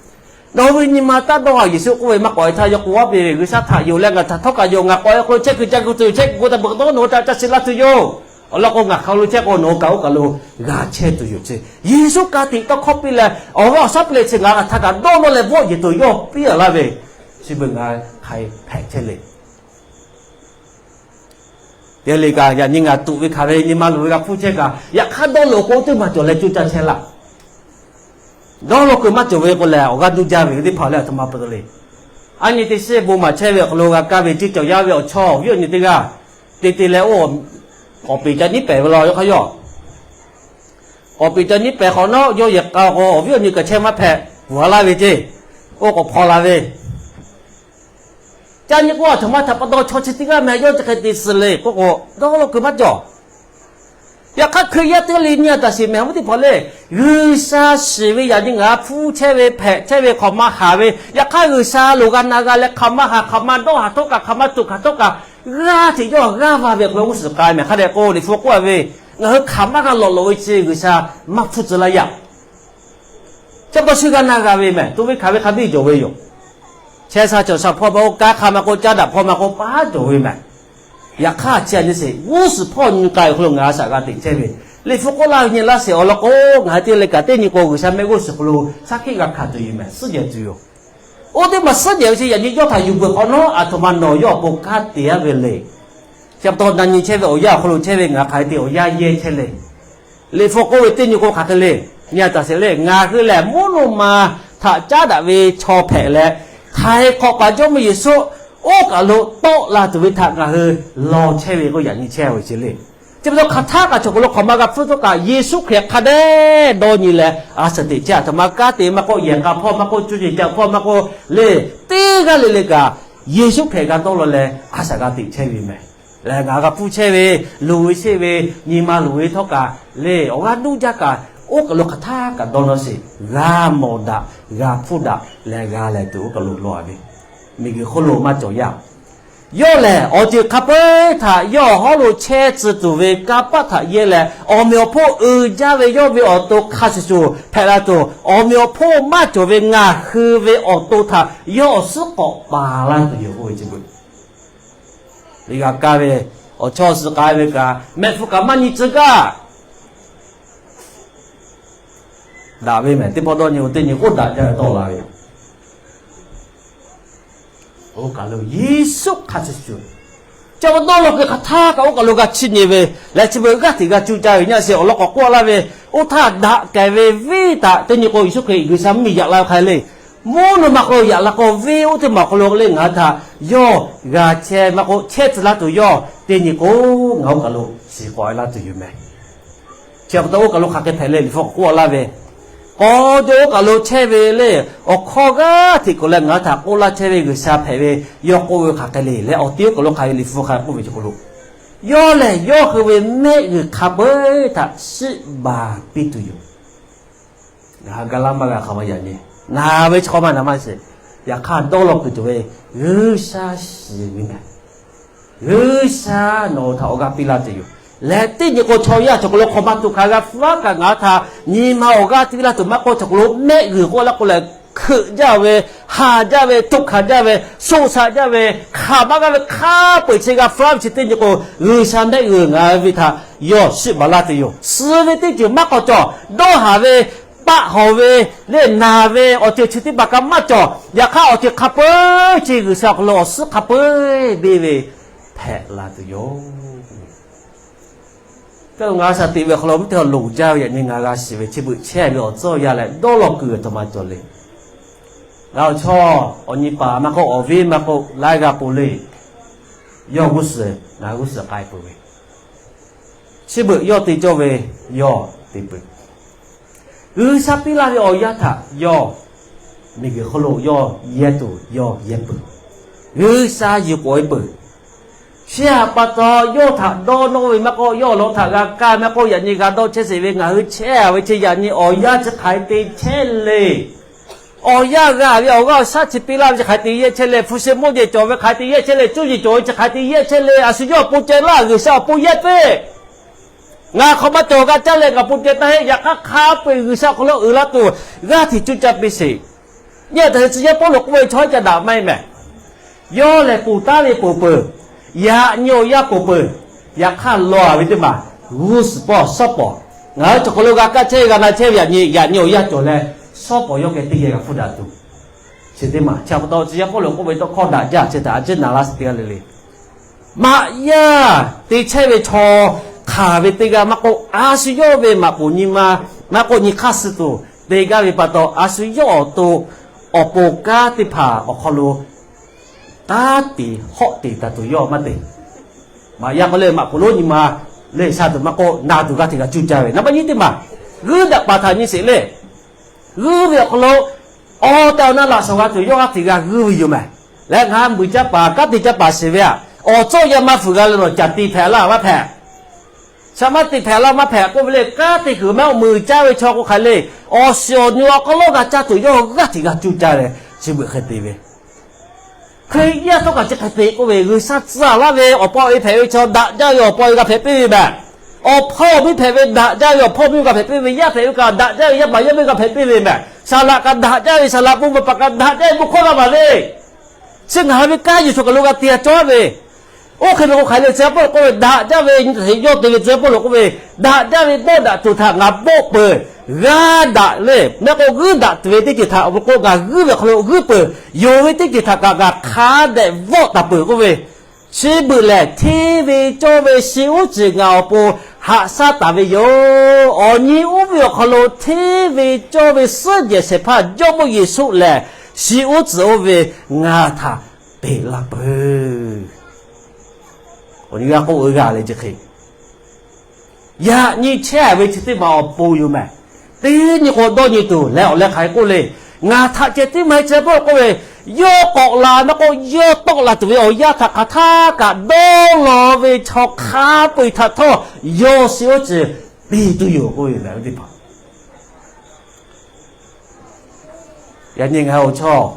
Nawˬ hui ve nyi ma taˇ dawˇ a. Yeˍsuˆ k'oˆ ve, maˇ k'awꞈ e htaˇ yawˇ k'oˆ a ve, G'uiˬsha htaꞈ yonˍ leh ngaˬ htaꞈ htawˇ kaꞈ yonˍ, ngaˬ k'awꞈ e hk'aw lo chehˇ kuiˬ ca kuiˬ tuˬ chehˇ kuiˬ k'o htaꞈ beuꞈ dawˇ nawˬ hui htaꞈ ca shiˍ la tuˬ yoˬ. Awˬ lawn k'o ngaˬ hk'aw lo chehˇ k'o nawˬ hui kaꞈ oˇ kaˬ lo g'a chehˇ tuˬ yoˬ ce. Yeˍsuˆ ka tiꞈ tawˇ hkawˇ piˇ leh awˬ g'aˇ awˬ shaˉ piˇ leh chi ngaˬ htaꞈ kaꞈ dawˇ nawˇ leh vawˆ yeˬ tuˬ yawˇ piˇ a laˇ ve, chi beuꞈ ngaˬ hui hk'a hpehꞈ chehˇ le. Teˇ g'aˇ le kaꞈ yaꞈ nyi ngaˬ tuꞈ ve hkanˍ ve nyi ma luˬ ve g'a hpuˇ chehˇ kaꞈ, yaꞈ hk'aˇ dawˇ law k'o teˇ maˬ cawˬ leh coˇ caˇ chehˇ laˇ. Dawˇ law keu maˇ cawˬ ve k'o lehˬ, awˬ g'aˇ nuˇ jaˇ ve teˇ hpaˍ leh aˬ htoꞈ ma pa taw le. A nyi teˇ shiˉ bon maˍ chehˇ ve awˬ hk'aw lo g'a kaˇ ve ceˇ cawˬ yaˇ ve awˬ chawˇ awˬ viˉ awˬ nyi teˇ g'aˇ, te te leh oˇ k'awꞈ peˍ ca nyiˉ pehˍ ve law yawˇ hk'aˇ yawˇ. K'awꞈ peˍ ca nyiˉ pehˍ hk'awꞈ nawˉ, yawˇ yehˬ k'a k'o awˬ viˉ awˬ nyi kaꞈ chehˇ maˇ hpehꞈ, bvuhˬ a laˇ ve ceˇ. Oˇ k'awꞈ hpaw la ve ca nyi k'o, aˬ htoꞈ ma htaꞈ pa taw chaw chi teˇ g'aˇ meh yawˇ chi hk'e te suh le k'oˆ k'o, dawˇ law keu maˇ cawˬ. Yaꞈ hk'aˇ Hkriꞈ yaˇ teˇ g'aˇ le nyi a taˍ sheˍ mehˍ, awˬ viˉ teˇ hpaˍ le. G'uiˬsha shiˍ ve yaꞈ nyi ngaˬ hpu chehˇ ve hpehꞈ chehˇ ve hk'awꞈ ma haˍ ve, yaꞈ hk'aˇ G'uiˬsha loˍ g'a na g'a leh hk'aˬ ma haˍ hk'aˬ ma dawˇ haˍ htawˇ kaꞈ hk'aˬ ma tuꞈ hkanˍ htawˇ kaꞈ g'aˇ hteꞈ yawˇ g'aˇ va ve awˬ hk'aw lo g'uˇ suhˍ k'ai mehˍ. Hk'a dehꞈ k'o Liꞈ hpu k'oˆ a ve, ngaˬ hui hk'aˬ maˇ g'a lawꞈ lawꞈ ve chi G'uiˬsha maˇ hpfuhˇ tcuh laˇ yaˇ. Chi pa taw shu g'a na g'a ve mehˍ, to ve hkanˍ ve hk'a biˇ cawˬ ve yoˬ. Chehˇ sha cawˬ sha hpawˇ maˇ k'oˆ, kanˉ hk'aˇ maˇ k'oˆ, caˉ daꞈ hpawˇ maˇ k'oˆ, paˉ cawˬ ve mehˍ. Yaꞈ hk'aˇ chi a nyi sheˍ, g'uˇ suhˍ hpawˇ nyi k'ai awˬ hk'aw lo ngaˬ a shaꞈ g'a teꞈ chehˇ ve, Liꞈ hpu k'oˆ laˇ ve nyi laˇ sheˍ awˬ lawn k'o, ngaˬ hui teˇ g'aˇ le kaꞈ teˇ nyi k'o G'uiˬsha mehˆ g'uˇ suhˍ hk'aw lo shaˉ hkiˆ g'a hkanˍ tuˬ yoˬ mehˍ, suhˉ jehˬ tuˬ yoˬ. Oˇ teˇ maˬ suhˉ jehˬ ve chi yaꞈ nyi yawˇ htaꞈ yuˬ peuˬ hk'awꞈ nawˉ, aˬ htoꞈ ma nawˬ yawˇ awˬ pon kanˉ te aˉ ve le. Chi pa taw na nyi chehˇ ve awˬ yanˇ awˬ hk'aw lo chehˇ ve ngaˬ hk'aˬ hk'e te awˬ yanˇ yehˇ chehˇ le. Liꞈ hpu k'oˆ ve teˇ nyi k'o hk'aˬ hk'e le. Nyi a taˍ sheˍ le, ngaˬ hui lehˬ mvuhˇ naw ma htaꞈ caˉ daꞈ ve chaw hpehꞈ leh, htaiˍ hk'awꞈ paˍ Jawˇmawˇ Yeˍsuˆ oˇ kaˬ lo tawˆ la tuˬ ve htaꞈ ngaˬ hui law chehˇ ve k'o yaꞈ nyi chehˇ ve chi le. Chi pa taw hk'aˬ htaˇ kaꞈ chaw hk'aw lo hk'aˬ ma g'a hpfuhˇ htawˇ kaꞈ Yeˍsuˆ Hkriꞈ hk'a dehꞈ dawˇ nyi leh a shaꞈ teꞈ chehˇ. Aˬ htoꞈ ma kanˉ te maˇ k'oˆ, yehˬ k'a hpawˇ maˇ k'oˆ, cuˇ yiˍ ca hpawˇ maˇ k'oˆ le, teˇ g'aˇ le le kaꞈ Yeˍsuˆ Hkriꞈ g'a dawˇ law leh a shaꞈ g'a teꞈ chehˇ ve mehˍ. Lehˬ ngaˬ g'a hpfuhˇ chehˇ ve, luˬ ve sheˆ ve, nyi ma luˬ ve htawˇ kaꞈ le, awˬ g'aˇ nuˇ jaˇ kaꞈ, oˇ kaˬ lo hk'aˬ htaˇ kaꞈ dawˇ nawˇ sheˍ, g'a mawˬ daꞈ, g'a hpfuhˇ daꞈ leh g'a lehˬ tuˬ oˇ kaˬ lo law ve, miˬguiˬ hk'oˆ lo maˇ cawˬ yaˇ. Yawˇ lehˬ awˬ ceuˬ hk'a peu-eˬ htaꞈ yawˇ awˬ hawˉ lo chehˇ tcuh tuˬ ve kanˇ paˆ htaꞈ yehˇ leh, awˬ meꞈ awˬ hponˇ uiˍ jaˇ ve yawˇ ve awˬ to hk'a shuˍ shuˍ hpehꞈ la tuˬ, awˬ meꞈ awˬ hponˇ maˇ cawˬ ve ngaˬ hui ve awˬ to htaꞈ yawˇ awˬ suhˉ k'awꞈ paˍ laˇ tuˬ yoˬ k'oˆ ve chi beuꞈ. Liꞈ g'a kaˇ ve, awˬ chawˇ suh k'ai ve kaꞈ, mehˆ hpu kaꞈ maˇ nyi tcuh gaˇ. Daꞈ ve mehˍ, teˇ pawˆ dawˇ nyi-o, teˇ nyi k'oˆ daꞈ jaˇ ve tawˆ la ve yoˬ. Oˇ kaˬ lo Yeˍsuˆ hk'a shuˍ shuˍ, chi pa taw dawˇ law keu hk'aˬ htaˇ kaꞈ oˇ kaˬ lo g'a chiˇ nyi ve, leh chi beuꞈ g'aˇ hteꞈ g'a cuˇ caˇ ve nyi a sheˍ awˬ lawn k'awꞈ k'oˆ laˇ ve, oˇ htaˇ daꞈ kehˬ ve venˇ htaꞈ teˇ nyi k'o Yeˍsuˆ Hkriꞈ G'uiˬsha mvuhˇmiˬ yaꞈ la ve hk'a le, mvuhˇ naw ma hk'aw lo yaꞈ la k'o venˇ oˇ teˇ maˬ awˬ hk'aw lo le ngaˬ hui htaꞈ yawˇ g'a chehˇ maˇ k'oˆ, chehˇ tcuh laˇ tuˬ yawˇ teˇ nyi k'o ngaˬ oˇ kaˬ lo shiˍ k'awꞈ e laˇ tuˬ yoˬ mehˍ. Chi pa taw oˇ kaˬ lo hk'aˬ hk'e hpehꞈ le Liꞈ hpu k'awꞈ k'oˆ laˇ ve, k'aw jaw oˇ kaˬ lo chehˇ ve le, awˬ hkawˇ g'aˇ hteꞈ kuˬ leh ngaˬ hui htaꞈ k'oˆ laˇ chehˇ ve G'uiˬsha hpehꞈ ve, yawˇ k'oˆ ve hk'aˬ hk'e le leh awˬ ti oˇ kaˬ lo hk'aˬ ve Liꞈ hpu hk'a k'oˆ ve chi k'o lo, yawˇ lehˬ yawˇ hui ve mehˆ g'uiˬ hk'a peu-eˬ htaꞈ shiˆ baˬ piˇ tuˬ yoˬ. Ngaˬ hui ga laˇ maˇ g'a hk'aˬ ma yaꞈ nyi, na ve chi hk'awꞈ ma na maˇ sheˍ. Yaꞈ hk'aˇ dawˇ law kuiˬ tuˬ ve G'uiˬsha shiˍ ve mehˍ. G'uiˬsha nawˬ hui htaꞈ awˬ g'aˇ piˇ laˇ tuˬ yoˬ. Leh teˇ nyi k'o chaw yaˇ chaw hk'aw lo hk'awꞈ ma tuꞈ hkanˍ g'a hpfuhˇ kaꞈ ngaˬ hui htaꞈ nyi ma awˬ g'aˇ piˇ laˇ tuˬ maˇ k'oˆ, chaw hk'aw lo mehˆ g'uiˬ k'oˆ laˇ k'o lehˬ, hkeuꞈ jaˇ ve, haˍ jaˇ ve, toꞈ hkanˍ jaˇ ve, shoˆ shaꞈ jaˇ ve, hk'aˬ maˇ g'a ve hk'a peu-eˬ chi g'a hpfuhˇ ve chi teˇ nyi k'o G'uiˬsha mehˆ g'uiˬ ngaˬ hui ve htaꞈ yawˇ shiˆ baˬ laˇ tuˬ yoˬ. Suh ve teˇ ceuˬ maˇ k'awꞈ cawˬ, dawˇ haˍ ve, paˆ hawˍ ve, leh naˬ ve awˬ ceuˬ chi teˇ hpaˍ kaꞈ maˇ cawˬ. Yaꞈ hk'aˇ awˬ ceuˬ hk'a peu-eˬ chi G'uiˬsha awˬ hk'aw lo awˬ suhˉ hk'a peu-eˬ beˇ ve hpehꞈ la tuˬ yoˬ. Ngaˬ hui shaˍ tiꞈ ve awˬ hk'aw lo mvuhˇ teˇ hk'aw loˍ jaˇ ve yaꞈ nyi ngaˬ g'a shiˍ ve chi beuꞈ chehˇ ve awˬ tcuhˉ awˬ yanˇ leh dawˇ law kuiˬ aˬ htoꞈ ma cawˬ le. Ngaˬ awˬ chawˇ awˬ nyi paˍ maˇ k'oˆ, awˬ venˇ maˇ k'oˆ, laiˉ g'a ponˬ le. Yawˇ g'uˇ suhˍ, ngaˬ g'uˇ suhˍ k'ai peuˬ ve, chi beuꞈ yawˇ te cawˇ ve, yawˇ te peuˬ. G'uiˬsha piˇ laˇ ve awˬ yanˇ htaꞈ yawˇ miˬguiˬ hk'oˆ lo yawˇ yehˇ tuˬ yawˇ yehˇ peuˬ. G'uiˬsha yuˬ k'oꞈ e peuˬ. Chi htaꞈ pa taw yawˇ htaꞈ dawˇ nawˇ ve maˇ k'oˆ, yawˇ awˬ lawn htaꞈ g'a kaˇ maˇ k'oˆ, yaꞈ nyi g'a dawˇ chehˇ sheˍ ve ngaˬ hui chehˇ ve chi yaꞈ nyi awˬ yanˇ chi hk'aˬ hk'e te chehˇ le. Awˬ yanˇ g'a ve awˬ g'aˇ awˬ shaˉ chi piˇ laˇ ve chi hk'aˬ hk'e te yehˇ chehˇ le. Hpu shi mawˇ jeˬ cawˬ ve hk'aˬ hk'e te yehˇ chehˇ le. Cuˇ yiˍ cawˬ ve chi hk'aˬ hk'e te yehˇ chehˇ le. A shu yawˇ awˬ pon ceh laˇ, G'uiˬsha awˬ pon yehˇ teˇ. Ngaˬ hk'awꞈ maˇ cawˬ g'a caˇ leh ngaˬ pon ceh taˇ heˆ. Yaꞈ hk'aˇ hk'a peu-eˬ G'uiˬsha awˬ hk'aw lo uiˍ la tuˬ g'aˇ hteꞈ cuˇ caˇ piˇ sheˍ. Nyi a taˍ hui tcuh yaˇ Pawˇluꞈ k'oˆ ve chaw iˉ ca daꞈ maˇ heˆ mehˍ. Yawˇ lehˬ ponˬ taˉ ve ponˬ peuˬ. Yaꞈ nyi awˬ yanˇ ponˬ peuˬ. Yaꞈ hk'aˇ lawˬ ve teˇ maˬ g'uˇ suhˍ pawˇ shawˉ pawˍ. Ngaˬ hui chaw hk'aw lo g'a kaˇ chehˇ g'a na chehˇ ve yaꞈ nyi, yaꞈ nyi awˬ yanˇ cawˬ leh shawˉ pawˍ yawˇ geh teˇ geh g'a hpfuhˇ daꞈ tuˬ. Chi teˇ maˬ chi pa taw tcuh yaˇ Pawˇluꞈ k'oˆ ve tawˇ hkawˇ daꞈ jaˇ chi htaꞈ a ciˉ na laˇ sheˍ teˇ g'aˇ le le. Maꞈ yaˇ te chehˇ ve chaw hk'aˬ ve teˇ g'aˇ maˇ k'oˆ, a shu yawˇ ve maꞈ poˍ nyi ma maˇ k'oˆ, nyi hk'aˇ suh tuˬ te gaˇ ve pa taw, a shu yawˇ awˬ to awˬ pon kanˉ teˇ hpaˍ awˬ hk'aw lo kanˉ te hawˆ te taˍ tuˬ yawˇ maˇ te. Maꞈ yaˇ k'oˆ leh maꞈ k'oˍ lonˉ nyi ma leh sha tuˬ maˇ k'oˆ, na tuˬ g'aˇ hteꞈ g'a cuˇ caˇ ve. Naˍ baˆ nyiˇ teˇ maˬ, g'uiˇ daꞈ paˍ htaꞈ nyi sheˍ leh, g'uiˇ ve awˬ hk'aw lo awˬ tehˬ awˬ na laꞈ shawnˍ g'a tuˬ yawˇ g'aˇ hteꞈ g'a g'uiˇ ve yoˬ mehˍ. Leh ngaˬ hui muiˬ caˇ paˍ, kanˉ te caˇ paˍ sheˍ ve aꞈ, awˬ cawˇ yaˇ maˇ fuiˍ g'a leh nawˬ caˬ te hpehꞈ laˇ maˇ hpehꞈ. Shaˍ maˇ te hpehꞈ laˇ maˇ hpehꞈ k'oˆ ve leh, kanˉ te kuiˬ maˇ meuˬ caˇ ve chaw k'o hk'aˬ le. Awˬ shiˍ awˬ nu awˬ hk'aw lo g'a caˇ tuˬ yawˇ g'aˇ hteꞈ g'a cuˇ caˇ leh, chi beuꞈ hk'e te ve. Hkriꞈ yaˇ htawˇ kaꞈ chi hk'e te k'oˆ ve, G'uiˬsha tcuh laˇ ve awˬ pa awˬ e hpehꞈ ve chaw daꞈ jaˇ ve awˬ pa awˬ e g'a hpehꞈ piˇ ve mehˍ. Awˬ hpawˇ miˇ hpehꞈ ve daꞈ jaˇ ve awˬ hpawˇ miˇ g'a hpehꞈ piˇ ve, yaˇ hpehꞈ ve kaꞈ daꞈ jaˇ ve yaˇ paˍ yaˇ miˇ g'a hpehꞈ piˇ ve mehˍ. Saˍ laꞈ kaꞈ daꞈ jaˇ ve saˍ laꞈ, bon paˍ kaꞈ daꞈ jaˇ ve bon hkawˇ g'a maˍ ve. Chi ngaˬ hui ve kanˉ yuˬ chaw kaˬ lo g'a te g'a cawˇ ve. Oˇ hk'e ve k'o hk'aˬ le, tcuh yaˇ Pawˇluꞈ k'oˆ ve, daꞈ jaˇ ve nyi htaꞈ yawˇ te ve tcuh yaˇ Pawˇluꞈ k'oˆ ve, daꞈ jaˇ ve dawˇ daꞈ tuˬ htaꞈ ngaˬ bawˆ peuˬ. G'a daꞈ leh mehˆ k'o g'uiˇ daꞈ tuˬ ve teˇ ceuˬ htaꞈ awˬ pon k'o ngaˬ g'uiˇ ve awˬ hk'aw lo g'uiˇ peuˬ. Yonˍ ve teˇ ceuˬ htaꞈ kaꞈ ngaˬ hk'a dehꞈ vawˆ taˍ peuˬ k'oˆ ve, chi beuꞈ lehˬ hteˇ ve cawˇ ve shi uˉ tcuhˍ ngaˬ awˬ pon haꞈ shaˉ taˍ ve yoˬ. Awˬ nyi oˇ ve awˬ hk'aw lo hteˇ ve cawˇ ve suhˉ jehˬ shehˍ hpaˇ Jawˇmawˇ Yeˍsuˆ lehˬ, shi uˉ tcuhˍ oˇ ve ngaˬ htaꞈ peꞈ laˇ peuˬ. Awˬ nyi g'a k'oˆ ve g'a leh chi hk'e yaꞈ nyi chehˇ ve chi teˇ maˬ awˬ pon yoˬ mehˍ. Teˇ nyi k'o dawˇ nyi tuˬ leh awˬ leh hk'aˬ hk'e k'oˆ le. Ngaˬ htaꞈ ceh tiˉ maˇ heˆ, tcuh yaˇ Pawˇluꞈ k'oˆ ve, yawˇ k'awꞈ la na k'o, yawˇ tawˆ la tuˬ ve awˬ yanˇ htaꞈ hk'aˬ htaˇ kaꞈ dawˇ law ve chaw hk'a peu-eˬ htaꞈ htawˇ yawˇ shi uˉ tcuhˍ piˇ tuˬ yoˬ k'oˆ ve mehˍ ve teˇ hpaˍ. Yaꞈ nyi ngaˬ hui awˬ chawˇ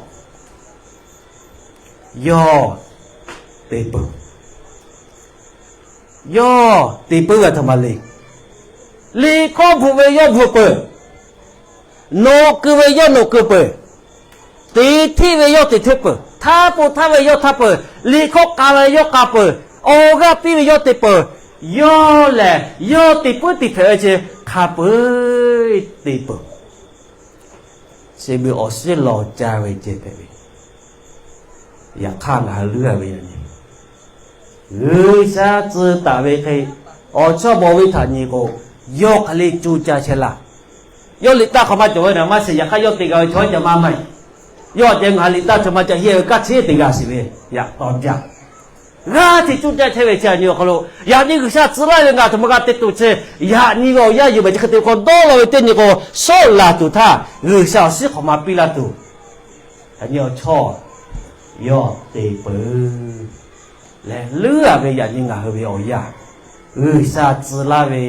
yawˇ te peuˬ. Yawˇ te peuˬ ve aˬ htoꞈ ma le. Liꞈ hkawˇ bvuhꞈ ve yawˇ bvuhꞈ peuˬ. Nawˬ keu ve yawˇ nawˬ keu peuˬ. Teꞈ hteˆ ve yawˇ teꞈ hteˆ peuˬ. Htaˇ pon htaˇ ve yawˇ htaˇ peuˬ. Liꞈ hkawˇ k'a ve yawˇ k'a peuˬ. Awˬ g'aˇ piˇ ve yawˇ te peuˬ. Yawˇ lehˬ yawˇ te puiˉ te hpehꞈ ve chi hk'a peu-eˬ te peuˬ. Chi beuꞈ awˬ shiˉ law caˇ ve ceh hpehꞈ ve. Yaꞈ hk'aˇ ngaˬ hui leuˉ a ve yaꞈ nyi G'uiˬsha tcuh taˍ ve hk'e, awˬ chawˇ bawˬ ve htaꞈ nyi k'o, yawˇ hk'aˬ le cuˇ caˇ chehˇ laˇ. Yawˇ liꞈ taˇ hk'aˬ ma cawˬ ve naˍ maˇ shiˍ, yaꞈ hk'aˇ yawˇ te g'a ve chaw ca maˇ maˇ heˆ. Yawˇ a ceh ngaˬ liꞈ taˇ chaw ma ca hiˇ ve kaˇ cheˉ te g'a shiˍ ve, yaꞈ taw jaˇ. G'aˇ hteꞈ cuˇ caˇ chehˇ ve chi a nyi awˬ hk'aw lo, yaꞈ nyi G'uiˬsha tcuh laˇ ve ngaˬ htoꞈ ma g'a te tuˬ chi, yaꞈ nyi ve awˬ yanˇ yuˬ baˬ chi hk'e te k'o dawˇ law ve teˇ nyi k'o, shawˉ laˬ tuˬ htaˇ G'uiˬsha awˬ shiˉ hk'awꞈ ma piˇ laˇ tuˬ, yaꞈ nyi awˬ chawˇ yawˇ te peuˬ. Leh leuˉ a ve yaꞈ nyi ngaˬ hui ve awˬ yanˇ, G'uiˬsha tcuh laˇ ve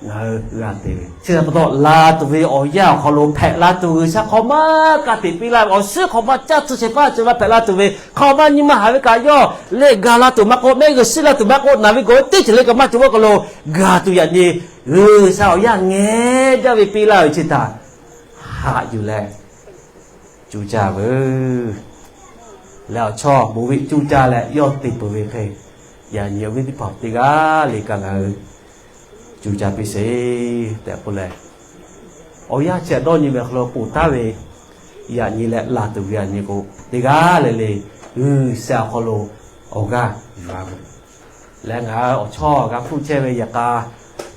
ngaˬ hui g'a te ve chi pa taw, laˬ tuˬ ve awˬ yanˇ awˬ hk'aw lo hpehꞈ la tuˬ, G'uiˬsha hk'awꞈ ma ka tiꞈ piˇ laˇ ve awˬ shiˉ hk'awꞈ ma caˇ tcuh shehˍ hpaˇ ceuˬ la hpehꞈ la tuˬ ve, hk'awꞈ ma nyi ma haˍ ve kaꞈ yawˇ leh ga la tuˬ maˇ k'oˆ, mehˆ g'uiˬ shiˉ la tuˬ maˇ k'oˆ, naˬ ve gawˬ ve teˇ ceuˬ le kaꞈ maˇ cawˬ ve awˬ hk'aw lo ga tuˬ yaꞈ nyi G'uiˬsha awˬ yanˇ ngeh jaˇ ve piˇ laˇ ve chi htaꞈ haꞈ yuˬ leh cuˇ caˇ veuˬ. Leh awˬ chawˇ bon ve cuˇ caˇ leh yawˇ te peuˬ ve hk'e, yaꞈ nyi awˬ viˉ teˇ hpaˍ teˇ g'aˇ le kaꞈ ngaˬ hui cuˇ caˇ piˇ sheˍ tehꞈ k'oˆ leh, awˬ yanˇ chi htaꞈ dawˇ nyi ve awˬ hk'aw lo ponˬ taˍ ve yaꞈ nyi leh laˬ tuˬ ve yaꞈ nyi k'o, teˇ g'aˇ le le G'uiˬsha awˬ hk'aw lo awˬ g'aˇ yuˬ a veuˬ. Leh ngaˬ awˬ chawˇ g'a hpuˇ chehˇ ve yaꞈ k'a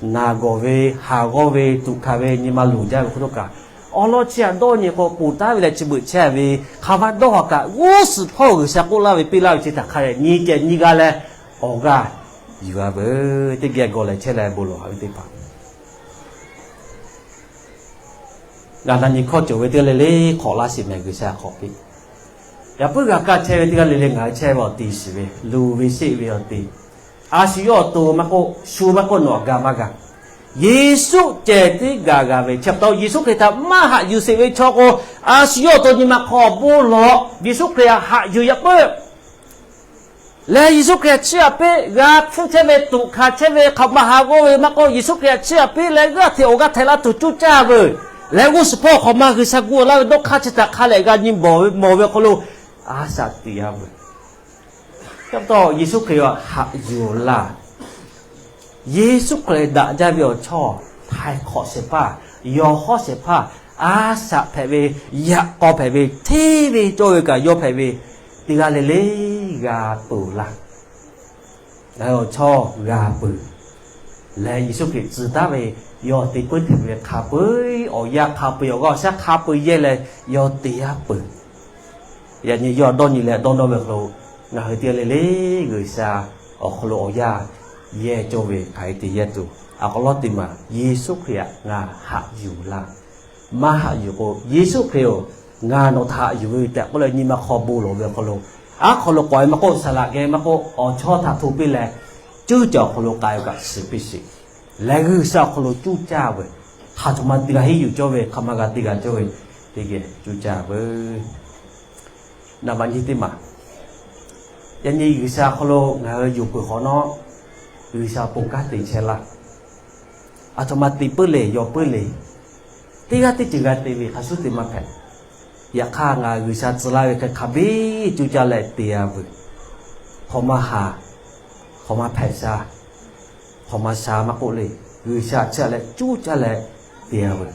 naˬ gawˬ ve, haˍ g'awˇ ve, tuꞈ hkanˍ ve nyi ma loˍ jaˇ ve hk'oˆ kaꞈ, awˬ lawn chi htaꞈ dawˇ nyi k'o, ponˬ taˍ ve leh chi beuꞈ chehˇ ve hk'aˬ ma dawˇ haˍ kaꞈ, g'uˇ suhˍ hpawˇ G'uiˬsha k'oˆ laˇ ve piˇ laˇ ve chi htaꞈ hk'a dehꞈ nyi ceh nyi g'a leh awˬ g'aˇ yuˬ a veuˬ. Teˇ geh gawˬ leh chehˇ leh bon lawˬ haꞈ ve teˇ hpaˍ Ngaˬ na nyi hkawˇ cawˬ ve teˇ g'aˇ le le hk'awꞈ laˇ sheˍ mehˍ, G'uiˬsha hk'awꞈ piˇ. Yaꞈ puiˉ g'a kaˇ chehˇ ve teˇ g'aˇ le le ngaˬ hui chehˇ ve awˬ te shiˍ ve, luˬ ve sheˆ ve awˬ te, a shu yawˇ awˬ to maˇ k'oˆ, shu maˇ k'oˆ, nawˬ awˬ ga maˇ g'a. Yeˍsuˆ cehˬ tiˉ gaˬ g'a ve chi pa taw, Yeˍsuˆ Hkriꞈ htaꞈ maˇ haꞈ yuˬ sheˍ ve chaw k'o, a shu yawˇ awˬ to nyi ma hk'aw bon lawˬ. Yeˍsuˆ Hkriꞈ htaꞈ haꞈ yuˬ yaꞈ puiˉ leh Yeˍsuˆ Hkriꞈ htaꞈ chiˇ aꞈ piˇ g'a hpfuhˇ chehˇ ve, tuꞈ hkanˍ chehˇ ve, hk'aˬ ma haˍ g'awˇ ve maˇ k'oˆ, Yeˍsuˆ Hkriꞈ htaꞈ chiˇ aꞈ piˇ leh g'aˇ hteꞈ awˬ g'aˇ htaiˍ laˇ tuˬ cuˇ caˇ veuˬ. Leh g'uˇ suhˍ hpawˇ hk'awꞈ ma G'uiˬsha gu laˇ ve dawˇ hk'aˇ chi htaꞈ hk'a lehꞈ g'a nyi mawˬ ve, mawˬ ve awˬ hk'aw lo a shaꞈ teꞈ a veuˬ. Chi pa taw Yeˍsuˆ Hkriꞈ htaꞈ haꞈ yuˬ laˇ. Yeˍsuˆ Hkriꞈ daꞈ jaˇ ve awˬ chawˇ htaiˍ hk'awꞈ shehˍ hpaˇ, yawˬ hawˉ shehˍ hpaˇ, a shaꞈ hpehꞈ ve, yaꞈ k'aw hpehꞈ ve, hteˇ ve cawˇ ve kaꞈ yawˇ hpehꞈ ve, teˇ g'aˇ le le g'a peuˬ laˇ. Ngaˬ hui awˬ chawˇ g'a peuˬ. leh Yeˍsuˆ Hkriꞈ tcuh taˉ ve yawˇ te puiˉ hteꞈ ve hk'a peu-eˬ, awˬ yanˇ hk'a peu-eˬ, awˬ g'aˇ awˬ shaˉ hk'a peu-eˬ yehˇ leh yawˇ te yaˇ peuˬ. Yaꞈ nyi yawˇ dawˇ nyi leh dawˇ nawˇ ve hk'aw lo, ngaˬ hui teˇ g'aˇ le le G'uiˬsha awˬ hk'aw lo awˬ yanˇ yehˇ cawˇ ve hk'aˬ hk'e te yehˇ tuˬ, a k'aw lawˉ teˇ maˬ Yeˍsuˆ Hkriꞈ htaꞈ ngaˬ haꞈ yuˬ laˇ. Maˇ haꞈ yuˬ k'o, Yeˍsuˆ Hkriꞈ-oˬ, ngaˬ nawˬ htaꞈ haꞈ yuˬ ve tehꞈ k'oˆ leh nyi ma hk'aw bon lawˬ ve awˬ hk'aw lo, aˉ hk'aw lo k'awꞈ e maˇ k'oˆ, saˍ laꞈ geh maˇ k'oˆ, awˬ chawˇ htaꞈ hto piˇ leh, cuˇ caˬ awˬ hk'aw lo k'ai-o kaꞈ shiˍ piˇ sheˍ. Leh G'uiˬsha awˬ hk'aw lo cuˇ caˇ veuˬ. Hk'aˬ htoꞈ ma te g'a henˇ yuˬ cawˇ ve, hk'aˬ ma g'a te g'a cawˇ ve, teˇ geh cuˇ caˇ veuˬ. Naˍ baꞈ nyi teˇ maˬ, yaꞈ nyi G'uiˬsha awˬ hk'aw lo ngaˬ hui yuˬ peuˬ hk'awꞈ nawˉ, G'uiˬsha awˬ pon kanˉ te chehˇ laˇ. Aˬ htoꞈ ma te puiˉ le, yaw puiˉ le. Teˇ g'aˇ teˇ ceuˬ g'a te ve hk'a shuˉ te maˇ hpehꞈ. Yaꞈ hk'aˇ, ngaˬ G'uiˬsha tcuh laˇ ve hk'e hk'a biˇ cuˇ caˇ leh te-a veuˬ. Hk'awꞈ maˇ haˍ, hk'awꞈ maˇ hpehꞈ sha, hk'awꞈ maˇ sha maˇ k'oˆ le, G'uiˬsha chiˇ aꞈ leh cuˇ caˇ leh te-a veuˬ.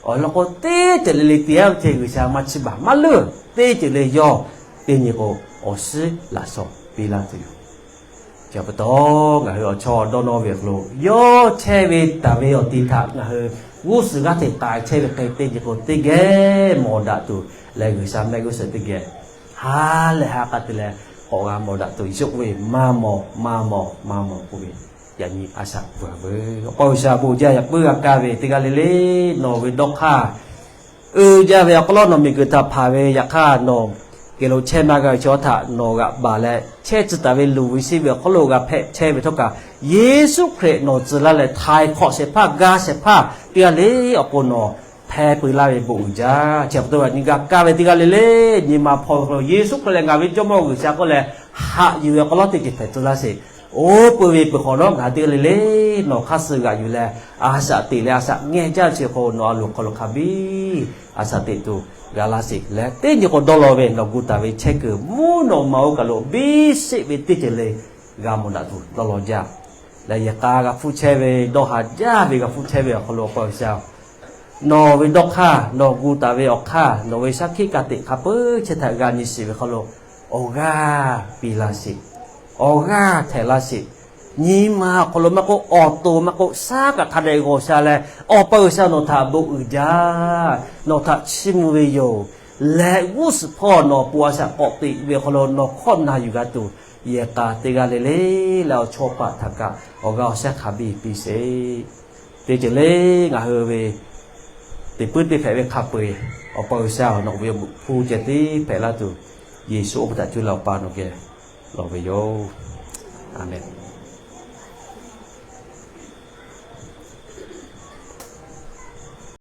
Awˬ lawn k'o, teˇ ceuˬ le le te-a ve hk'e G'uiˬsha maˇ chiˇ baˬ maˇ leuˉ. Teˇ ceuˬ le yawˇ teˇ nyi k'o, awˬ suhˉ laꞈ shawnˍ piˇ laˇ tuˬ yoˬ. Chi pa taw, ngaˬ hui awˬ chawˇ dawˇ nawˇ ve awˬ hk'aw lo yawˇ chehˇ ve taˍ ve awˬ ti htaꞈ ngaˬ hui g'uˇ suhˍ g'aˇ hteꞈ k'ai chehˇ ve hk'e, teˇ nyi k'o teˇ geh mawˬ daꞈ tuˬ leh, G'uiˬsha mehˆ g'uˇ suhˍ teˇ geh ha lehˬ ha k'a te leh k'awꞈ g'a mawˬ daꞈ tuˬ, yawˇ k'oˆ ve, Maˇ mawˬ, maˇ mawˬ, maˇ mawˬ k'oˆ ve, yaꞈ nyi a shaꞈ peuˬ-a veuˬ. Awˬ pa G'uiˬsha, bon jaˇ yaꞈ puiˉ g'a kaˇ ve teˇ g'aˇ le le, nawˬ ve dawˇ hk'aˇ uiˍ jaˇ ve awˬ hk'aw lo nawˬ miˬguiˬ htaꞈ hpanˍ ve, yaꞈ hk'aˇ nawˬ geh lo chehˇ maˇ g'a ve chi htaꞈ nawˬ g'aꞈ baˬ leh, chehˇ tcuh taˍ ve luˬ ve sheˆ ve awˬ hk'aw lo g'a hpehꞈ chehˇ ve htawˇ kaꞈ, Yeˍsuˆ Hkriꞈ nawˬ tcuh laˇ leh htaiˍ hk'awꞈ shehˍ hpaˇ, ga shehˍ hpaˇ teˇ g'aˇ le awˬ pon nawˬ hpehˇ peu laˇ ve bon uiˍ jaˇ. Chi pa taw, yaꞈ nyi g'a kaˇ ve teˇ g'aˇ le le, nyi ma hpaw ve hk'aw lo Yeˍsuˆ Hkriꞈ lehˬ ngaˬ ve Jawˇmawˇ G'uiˬsha k'oˆ leh haꞈ yuˬ ve awˬ hk'aw lo teˇ ceuˬ hpehꞈ tcuh laˇ sheˍ. Oˇ peu ve peuˬ hk'awꞈ nawˉ ngaˬ teˇ g'aˇ le le nawˬ hk'aˇ suh g'aꞈ yuˬ leh, a shaꞈ teꞈ leh a shaꞈ ngeh jaˇ ve chi hk'aw nawˬ a loˍ hk'aw lo hk'a biˇ a shaꞈ teꞈ tuˬ g'a laˇ sheˍ. Leh teˇ nyi k'o dawˇ law ve nawˬ gu taˍ ve chehˇ kuiˬ mvuhˇ nawꞈ ma oˇ kaˬ lo biˇ sheˆ ve teˇ ceuˬ le g'a mawˬ daꞈ tuˬ dawˇ law jaˇ. Leh yehˬ k'a g'a hpfuhˇ chehˇ ve, dawˇ haˍ jaˇ ve g'a hpfuhˇ chehˇ ve awˬ hk'aw lo, awˬ pa G'uiˬsha, nawˬ ve dawˇ hk'aˇ, nawˬ gu taˍ ve awˬ hk'aˇ, nawˬ ve shaˉ hkiˆ ka tiꞈ hk'a peu-eˬ chehˇ htaꞈ g'a nyi shiˍ ve hk'aw lo, awˬ g'aˇ piˇ laˇ sheˍ. Awˬ g'aˇ htehꞈ laˇ sheˍ. Nyi ma awˬ hk'aw lo maˇ k'oˆ, awˬ to maˇ k'oˆ, shaˉ kaꞈ hk'a dehꞈ g'awˬ sha leh, awˬ pa G'uiˬsha nawˬ htaꞈ bon uiˍ jaˇ, nawˬ htaꞈ chiˇ mvuh ve yoˬ. Leh g'uˇ suhˍ hpawˇ nawˬ po a shaꞈ k'awꞈ teꞈ ve awˬ hk'aw lo nawˬ hkawˇ na yuˬ g'a tuˬ, yehˬ k'a teˇ g'aˇ le le leh awˬ chawˇ paˆ htaꞈ kaꞈ awˬ g'aˇ awˬ shaˉ hk'a biˇ piˇ sheˍ. Teˇ ceuˬ le ngaˬ hui ve teˇ puiˉ teˇ hpehꞈ ve hk'a peu-eˬ, awˬ pa G'uiˬsha nawˬ ve awˬ bon hpu ceh tiˉ hpehꞈ laˇ tuˬ, Yeˍsuˆ awˬ hk'aw htaꞈ cuˇ leh awˬ pa nawˬ geh lawˬ ve yoˬ. A menˬ.